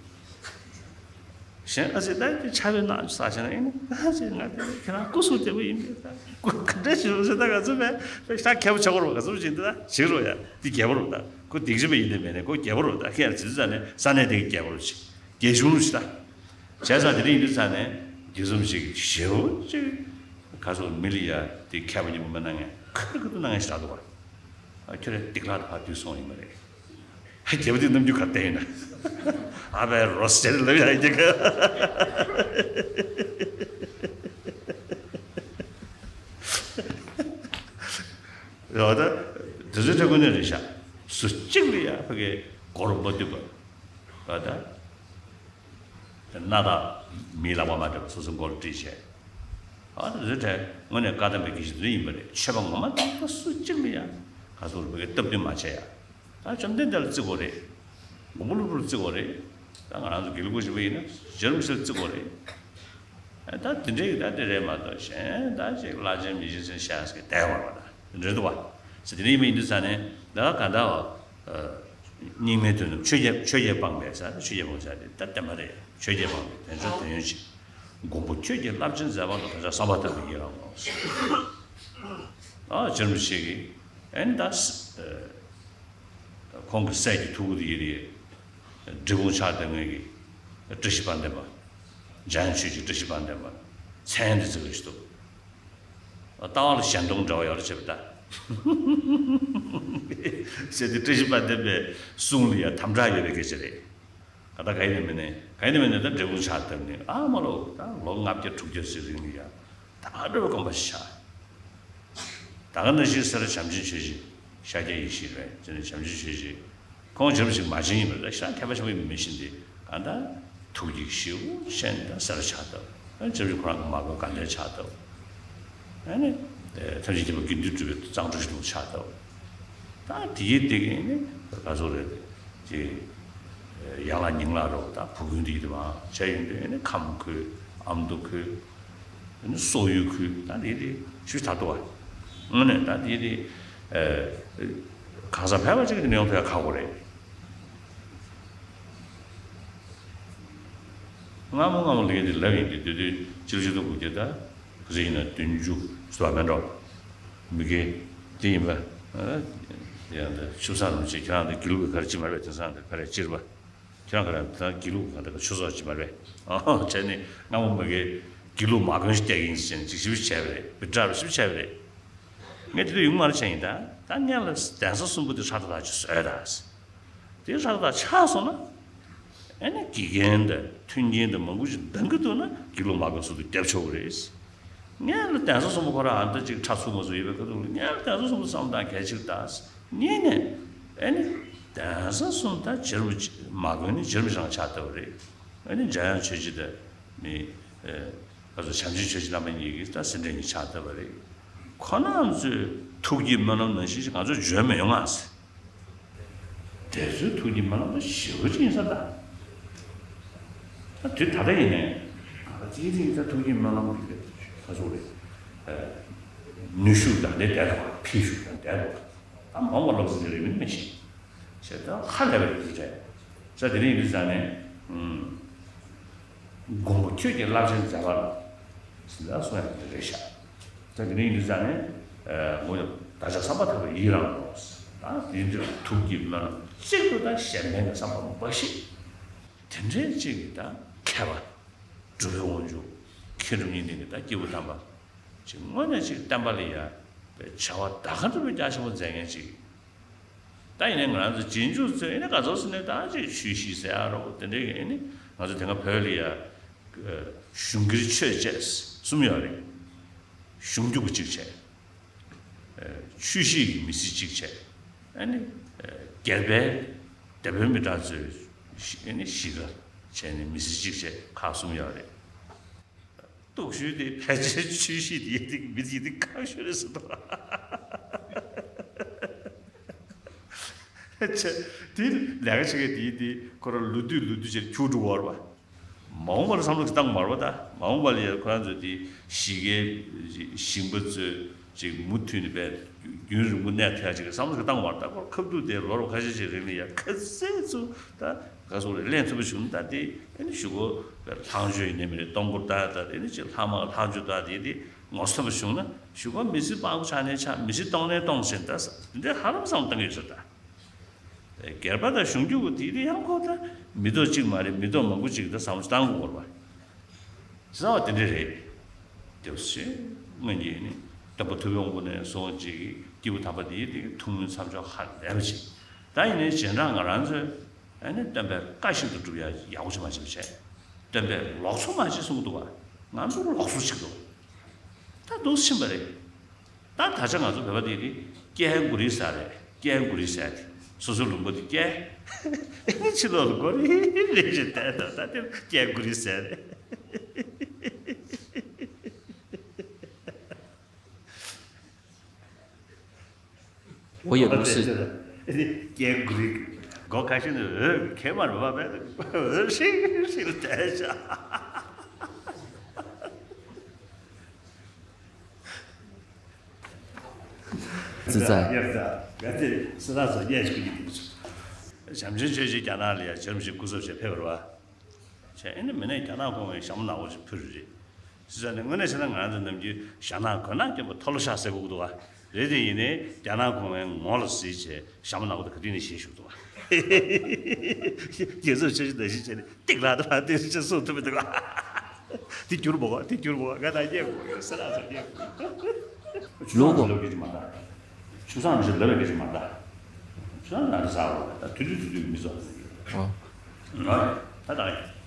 གཞན་ཨ་ཙི་ད་དེ་ཆབ་པའི་ནང་ས་ཆ་ན་ཨེ་ནི་ཨ་ཙི་ང་དེ་ཁྱེད་རང་སྐུ་གཟུགས་བདེ་པོ་ཡིན་པས་ད་སྐུ་ག་འདྲ་ཞིག་རུང་ཟེར་ད་ག་ཚོད་པས་པས་ཤ་ཁྱད་པོ་ཆགས་ཀྱི་རེད་པ། ག་ཚོད་ཅིག་འདི་ད་ཞིག་རུང་ཡ་འདི་རྒྱལ་པོ་རེད་པ། ད་ཁོ་སྡིག་ཅན་པ་ཡིན་དེ་མེད་ནས་ཁོ་རྒྱལ་པོ་རེད་པ། ད་ཁྱེད་རང་ཇི་ཙམ་ནས་ས་གནས་དེ་གི་རྒྱལ་པོ་རེད་ཅིག་རྒྱལ་གཞུང་རེད་ཅིག་ད། བྱས་ཙང་དེ་འདྲ་ཡིན་དུས་ཙང་ནས་དགེ་ཚུལ་ཅིག་ཞེ་པོ་ཅིག་ག་ཚོད་མི་ལ་ཡ་དེ་མཁས་པ་སྙིང་པོ་མི་སྣང་མཁན་ཁ་རི་ཁ་ཐུག་སྣང་མཁན་ཞིག་རག་འདུག་པ། ཨ་ཁྱོད་རའི་སྡིག་ལག་དེ་ཕར་བསྡུས་སོང་ཡིན་པ་རེད། རྒྱལ་པོ་དེ་རྣམ་འགྱུར་ག་བསྟན་ཡིན་ན། ཨ་ཕའི་རོ་ཟེར་ལབ་ཡ་ཡིན་གྱི། ཡོད་ད། དེ་ཚོའི་གྲས་ཀུན་ནས་རེད་ཤག་སུ་གཅིག་ལ་ཡ་ཕ་གི་མགོ་རུ་མ་བཏུད་པ། ཡོད་ད། སྣ་ཐག་མིའི་ལག་པ་མ་སྤྲད་པ་སོ་སོའི་མགོ་ལ་དཀྲིས་བྱས། ཨ་ནི་རེ་འཕྲལ་དངོས་གནས་བཀའ་གདམས་པའི་དགེ་བཤེས་དེ་ཡིན་པ་རེད། ཆོས་པ་ངོ་མ་དེ་སུ་གཅིག་ལ་ཡང་ག་ཚོད་རེད་བོད་སྐད་སྟབས་བསྟུན་མ་བྱས་ཡ། ད་བཅོམ་ལྡན་འདས་ལ་བརྩི་དགོས་རེད། མགོན་པོ་ཀླུ་སྒྲུབ་ལ་བརྩི་དགོས་རེད། ད་ང་རང་ཚོ་དགེ་ལུགས་པ་ཞིག་ཡིན་ན་རྗེ་རིན་པོ་ཆེ་ལ་བརྩི་དགོས་རེད། ད་དེ་འདྲའི་ད་དེ་རེད་མ་གཏོགས་གཞན་ད་ཅིག་བླ་ཆེན་མི་ཆེན་ཟེར་བཤད་ས་གི་བསྡད་ཡོད་མ་རེད་པ། ད་དེ་འདྲ་འདུག་པ། ཟེར་དེ་འདྲ་ཡིན་པ་ཡིན་དུས་ཙང་ནས་ད་ག་ད་བ། སྙིགས་མའི་དོན་དུ་ཆོས་བརྒྱད་ཆོས་བརྒྱད་སྤངས་པའི་ས་ཆོས་བརྒྱད་སྤངས་ས་དེ་ད་བསྟན་པ་རེད། ཆོས་བརྒྱད་སྤངས་པའི་དལ་འབྱོར་དོན་ཡོད་ཕྱིར། མགོན་པོ་ཁྱོད་ཀྱི་རླབས་ཆེན་མཛད་པ་ལ། བདག་ཅག་བསམ་པ་ཐག་པས་ཡི་རང་ངོ་། ཨ་རྗེ་རིན་པོ་ཆེ་གིས་ཨེ་ནི་ད་ཁོང་གི་སྲས་ཀྱི་ཐུ་བོ་དེ་ཡི་རེད། འབྲས་སྤུངས་ཕྱག་འདེབས་མཁན་གྱི་བཀྲ་ཤིས་དཔལ་ལྡན་པ། འཇམ་དབྱངས་ཆོས་ཀྱི་བཀྲ་ཤིས་དཔལ་ལྡན་པ། མཚན་དེ་ཚིག་རེ་ཞིག་འདུག་ལྟ་བ་ལ་གཞན་སྟོང་འབྲེལ་བ་ཡོད་རེད་བྱས་པ་ད། ཟེར་ཏེ་བཀྲ་ཤིས་དཔལ་ལྡན་པའི་གསུང་ལ་ཡང་དམ་དྲག་ཡོད་པའི་སྐད་ཆ་རེད། ག་ད་ག་ཡིན་ནས་མིན་ནས་ག་ཡིན་ནས་མིན་ནས་ད་འབྲས་སྤུངས་ཕྱག་བཏབ་ནས་ཨ་མ་ལོ་ད་ལོ་ལྔ་བརྒྱ་དྲུག་བརྒྱ་ཞིག་རིང་ལ་ཡང་དམ་པ་འདྲ་བའི་དགོན་པ་ཞིག་ཆགས། ད་ག་ནང་བཞིན་སེ་ར་བྱམས་ཆེན་ཆོས་རྗེ་ཤཱཀྱ་ཡེ་ཤེས་རེད་ཅེས་ནས་བྱམས་ཆེན་ཆོས་རྗེ་ཁོང་བྱམས་ཞིག་མ་བྱིན་ཡིན་པ་རེད་ཤག་མཁས་པ་ཆེན་པོ་ཡིན་པ་མི་ཤེས་ཏེ་ག་ད་ཐུགས་ཀྱི་ཞེའུ་ཆེན་དང་སེ་ར་ཕྱག་བཏབ་བྱམས་ཞིག་ཁོ་རང་གི་མ་དགོན་དགའ་ལྡན་ཕྱག་བཏབ་ཨ་ནི་ཐམས་ཅད་མཁྱེན་པ་དགེ་འདུན་གྲུབ་པའི་གཙང་སྦྲ་ཞིག་ལ་ཕྱག་བཏབ། ད་དེའི་སྟེང་ནས་ག་ཚོད་རེད་ཅེས་ཡང་ལ་ཉིང་ལ་རོགས་ད་བུ་ཀུན་དེ་ཡིད་དུ་མ་བྱས་ཡོང་དུས་ཨ་ནི་ཁམས་ཁོས་ཨ་མདོ་ཁོས། ནི་སོག་ཡུལ་ཁུལ་ད་དེ་དེ་ཤུ་ད་ཏོ་བ། དངོས་གནས་ད་དེ་དེ། གང་ཟག་ཕལ་པ་ཅིག་གི་ནང་དུ་ཡང་ཁག་པོ་རེད། སྔ་མོ་སྔ་མོ་ལས་དེ་ལབ་ཡིན་དེ་དུས་དུས་སྤྱི་ལོ་ཆིག་སྟོང་དགུ་བརྒྱ་དང་ག་ཚོད་ཡིན་ན་བདུན་ཅུ་ཟེར་བ་མེད་འགྲོ། མི་སྐད་དེ་ཡིན་པ། ཡང་ད་ཆུ་བཟང་རིན་པོ་ཆེ་ཁྱེད་རང་དེ་དགེ་ལུགས་ཀྱི་ག་རེ་ཅི་མ་རེད་པས་དེང་སང་དེ་ག་རེ་སྤྱིར་པ། ཁྱེད་རང་ག་རེ་ད་དགེ་ལུགས་གང་དེ་ག་ཆོས་ཚོགས་ཅི་མ་རེད། ཨ་བྱས་ནས་སྔ་མོ་མ་གིའི་དགེ་ལུགས་མ་དགོན་ཞིག་བཏེག་ཡིན་ཟེར་ནས་ཅིག་ཞིབ་ཞིབ་བྱས་པ་རེད་བི་ཏྲ་རུ་ཞིབ་བྱས་པ་རེད། ངས་དེ་དུས་ཡུང་མར་བྱས་ཡིན་ད་ད་སྔོན་ལ་གདན་ས་གསུམ་པོ་དེ་ཧྲ་ཏག་ཏག་ཅིག་བཟོས་ད། དེ་ཧྲ་ཏག་ཏག་ཆགས་སོང་ན། ཨ་ནི་དགེ་རྒན་དང་མཐུན་རྐྱེན་དང་མང་པོ་ཞིག་འདང་གི་འདུག་ན་དགེ་ལུགས་མ་དགོན་ཟུར་དུ་བརྒྱབ་ཆོག་གི་རེད། ངས་ལ་གདན་ས་གསུམ་པོ་ཁོ་རང་ཨ་མདའ་གཅིག་ཁྲ་ཚུགས་མ་ཚུགས་ཡོད་པའི་ཁ་ཐུག་ལ་ངས་ལ་གདན་ས་གསུམ་པོ་བསམ་བཏང་གལ་ཆེར་བཏང་། གཉིས་ནས་ཨ་ནི་གདན་ས་གསུམ་ད་རྗེ་རིན་པོ་ཆེ་མ་དགོན་ནི་རྗེ་རིན་པོ་ཆེ་རང་ཆགས་ལྟ་བུ་རེད། ཨ་ནི་འཇམ་དབྱངས་ཆོས་རྗེ་དང་མི་ཨ་ཁ་ཚོ་བྱམས་ཆེན་ཆོས་རྗེ་བླ་མ་གཉིས་ཀྱིས་ད་སེ་འབྲས་གཉིས་ཆགས་ལྟ་བུ་རེད། ཁོ་རང་ཚོའི་ཐུགས་ཀྱི་སྨོན་ལམ་ནང་བཞིན་ཞིག་ང་ཚོ་འཇོན་མི་ཡོང་ང་ཟེར། དེ་ཚོའི་ཐུགས་ཀྱི་སྨོན་ལམ་དེ་ཞེ་པོ་ཅིག་ཡིན་ས་ད། ད་དུས་ད་ལྟ་ཡིན་ནའི། ད་ཅིའི་ཚིག་ད་ཐུགས་ཀྱི་སྨོན་ལམ་གྱི་ས་ཕྱོགས་རེད། ནུས་ཤུགས་ད་ལྟའི་བསྡད་དོ་ཕི་ཤུགས་ད་བསྡད་དོ། ད་མ་འོངས་པ་སློབ་ཚན་དེ་རེད་མིན་མི་ཤེས། བྱས་ད་ཧ་ལས་པ་རེད་ཟེར། ས་དེ་རིང་ཡིན་དུས་ཙང་ནས། མགོན་པོ་ཁྱོད་ཀྱི་རླབས་ཆེན་མཛད་པ་ལ། ཟིན་ལ་གསུང་ཡག་དེ་རེད་ཤག་ད་དེ་རིང་ཡིན་དུས་ཙང་ནས། ངོ་བདག་ཅག་བསམ་པ་ཐག་པ་ཡི་རང་ངོ་། ད་དེ་འདྲ་ཐུགས་ཀྱི་སྨོན་ལམ་གཅིག་ཏུ་ད་གཞན་ཕན་གྱི་བསམ་པ་མ་བཞེས། དེ་འདྲའི་གཅིག་གི་ད་མཁས་པ། འགྲོ་བའི་དབང་ཕྱུག་མཁས་གྲུབ་གཉིས་ལྡན་གྱི་ད་སྐྱེས་བུ་དམ་པ། ཅིག་དངོས་གནས་ཅིག་བསྟན་པ་ལ་ཡ། བྱ་བ་ད་ག་འདྲ་བའི་རྒྱ་ཆེན་པོ་མཛད་མཁན་ཅིག་ད་ཡིན་ནའི་ང་རང་ཚོ་རྗེས་འཇུག་ཚོས་ཡིན་ན་ག་ཚོད་ཟེར་ནས་ད་ཅིག་ཆོས་གཤིས་ཟེར་ཡ་རོ་དེ་འདྲའི་ཡིན་ནི་ང་ཚོ་དེ་སྔ་བོད་ལ་ཡ། གཞུང་གི་ཆོས་བཅས་གསུམ་ཡོད་རེད། གཞུང་རྒྱུག་གི་གཅིག་བྱས། ཆོས་གཤིས་ཀྱི་མི་ཚེ་གཅིག་བྱས། ཨ་ནི། སྒེར་པའི། སྡེ་དཔོན་མི་གྲངས་ཚོས། ཨ་ནི་གཞིས་ཀ་བྱས་ནས་མི་ཚེ་གཅིག་བྱས་ཁག་གསུམ་ཡོད་རེད། སྟོབས་ཤུགས་དེ་ཕལ་ཆེར་ཆོས་གཤིས་དེ་ཡིན་དེ་མི་ཚེ་དེ་ཁག་ཤོས་རེད་ཟེར་འདུག་ཆ་དེ་ལས་ཀ་བྱེད་མཁན་དེ་ཡིན་དེ་ཁོ་རང་ལོ་དུས་ལོ་དུས་བྱས་ཁྱུག་འགྲོ་བར་བ། མ་འོངས་པ་ལ་བསམ་བློ་ཞིག་བཏང་མ་རེད་པ་ད། མ་འོངས་པ་ལ་ཡང་ཁོ་རང་ཚོ་དེ་གཞིས་ཀའི་ཞིང་པ་ཚོས་ཅིག་མུ་མཐུད་ནས་པས་རྒྱུན་རིང་པོ་གནས་ཐུབ་ཡ་ཅིག་བསམ་བློ་ཞིག་བཏང་མ་རེད་ད། ཁོ་ཁ་ཐུག་དེ་ལོ་རབས་ཁ་ཤས་ཤིག་རིང་ལ་ཡ་ཁ་ཚད་ཚུ་ད་ག་སོགས་རེ་ལེན་ཐུབ་པ་བྱུང་ད་དེ་ཨ་ནི་གཞུག་གུ་ལྷག་འཇོག་ཡིན་ནའི་མི་རེད་སྟོང་སྐོར་ད་ད་དེ་ནི་ཅིག་ལྷག་མ་ལྷག་འཇོག་ད་དེ་དེ་ངོ་ཚ་བ་བྱུང་ན་གཞུག་གུ་མི་ཚེ་དཔང་པོ་ཆགས་ནས་ཆགས་མི་ཚེ་སྟོང་ནས་སྟོང་ཟེར་ད་ས་འདི་ཧ་ལམ་བསམ་བློ་བཏང་གི་ཡོད་ས་ད། སྒེར་པ་དང་གཞུང་རྒྱུག་གི་དེ་དེ་ཡང་ཁོ་ད་མི་ཐོག་གཅིག་མ་རེད་མི་ཐོག་མང་པོ་གཅིག་ད་བསམ་བློ་བཏང་དགོས་པ་བཟང་བ་དེ་འདྲས་རེད། དེ་བཞིན་སྔོན་གྱི་ནི་སྟོན་པ་ཐུབ་པའི་དབང་པོ་ནས་བཟུང་གཅིག་གི་སྐྱེས་བུ་དམ་པ་དེའི་དེ་ཐུགས་སྨོན་མཚམས་འཇོག་ཧ་ལས་པ་ཅིག་ད་ཡིན་ནའི་རྗེས་འབྲང་ང་རང་ཚོས་ཨ་ནི་སྟོན་པའི་བཀའ་བཞིན་དུ་སྒྲུབ་ཡ་ཡག་པོ་ཅིག་མ་བྱས་པ་བྱས་སྟོན་པས་ལོག་འཚོ་མ་བྱེད་གསུངས་འདུག་བ་ང་ཚོ་ལོག་འཚོ་བྱེད་འདུག་ད་འདུག་ཕྱིན་པ་རེད། ད་ད་ཆ་ང་ཚོ་བོད་པ་དེ་དེ་ཀན་གུ་རི་ཟེར་རེད། ཀན་གུ་རི་ཟེར་དེ་སོ་སོའི་ལུང་པ་དེ་ཀན་ཨེ་ནི་ཕྱི་ལོགས་ལ་གོ་རི་རེད་ཞེས་བསྡད་ད་ད་དེ་ཀན་གུ་རི་ཟེར་རེད། ཨོ་ཡ་ལུག་སི། ཀན་གུ་རི་གོ་ཁ་ཤས་ནི་འོད་ཁེ་མར་བབས་པས་འོད་ཧྲིག་ཧྲིག་བསྡད་ཤག་ཙི་ཙ། ཡར་ཙ། ག་ཚེ་སི་ར་སོ་རྒྱས་ཤིག་གི་འདུག་བྱམས་ཆེན་ཆོས་རྗེ་རྒྱ་ནག་ལ་ཡ་བྱམས་ཆེན་སྐུ་ཚབ་བྱས་ཕེབས་པ་རེད་བ། བྱས་ཨེ་ནི་མི་ནས་རྒྱ་ནག་གོང་བའི་ཞྭ་མོ་ནག་པོ་ཅིག་ཕུལ་རེད། སི་ར་ནས་དངོས་གནས་བྱས་ན་ང་ཚོ་ནམ་རྒྱུན་ཞྭ་ནག་གོས་ནག་གྱོན་པ་མཐོལ་ལོ་ཤག་ཟེར་གོ་གི་འདུག་བ། རེད་དེ་ཡིན་ནའི་རྒྱ་ནག་གོང་བའི་ངོ་ལ་གཟིགས་བྱས་ཞྭ་མོ་ནག་པོ་དེ་ག་དུས་ནས་བཞེས་བཞུགས་འདུག་བ། རྒྱལ་ཚབ་ཆོས་རྗེ་ནང་བཞིན་བྱས་ནས་ཏིག་ལ་དང་ཏིག་ཅེས་གསུང་ཐུབ་མི་འདུག་བ། དེ་བསྒྱུར་མོ་ག་དེ་བསྒྱུར་མོ་ག་ང་དང་རྙེད་དགོས་ཡོད་སི་ར་སོ་རྙེད་དགོས་ལོ་གོ། ལོ་གི་ཅི་མ་ད། ཆུ་སྲང་མི་ཤེས་ལབ་པའི་སྐད་ཆ་མ་རེད་ད། ཆུ་སྲང་ལ་རེ་ཟ་བ་ད་དུས་དུས་དུས་དུས་མི་ཟ་བ་ཟེར་གྱི་རེད། ཨོ། ད་ད།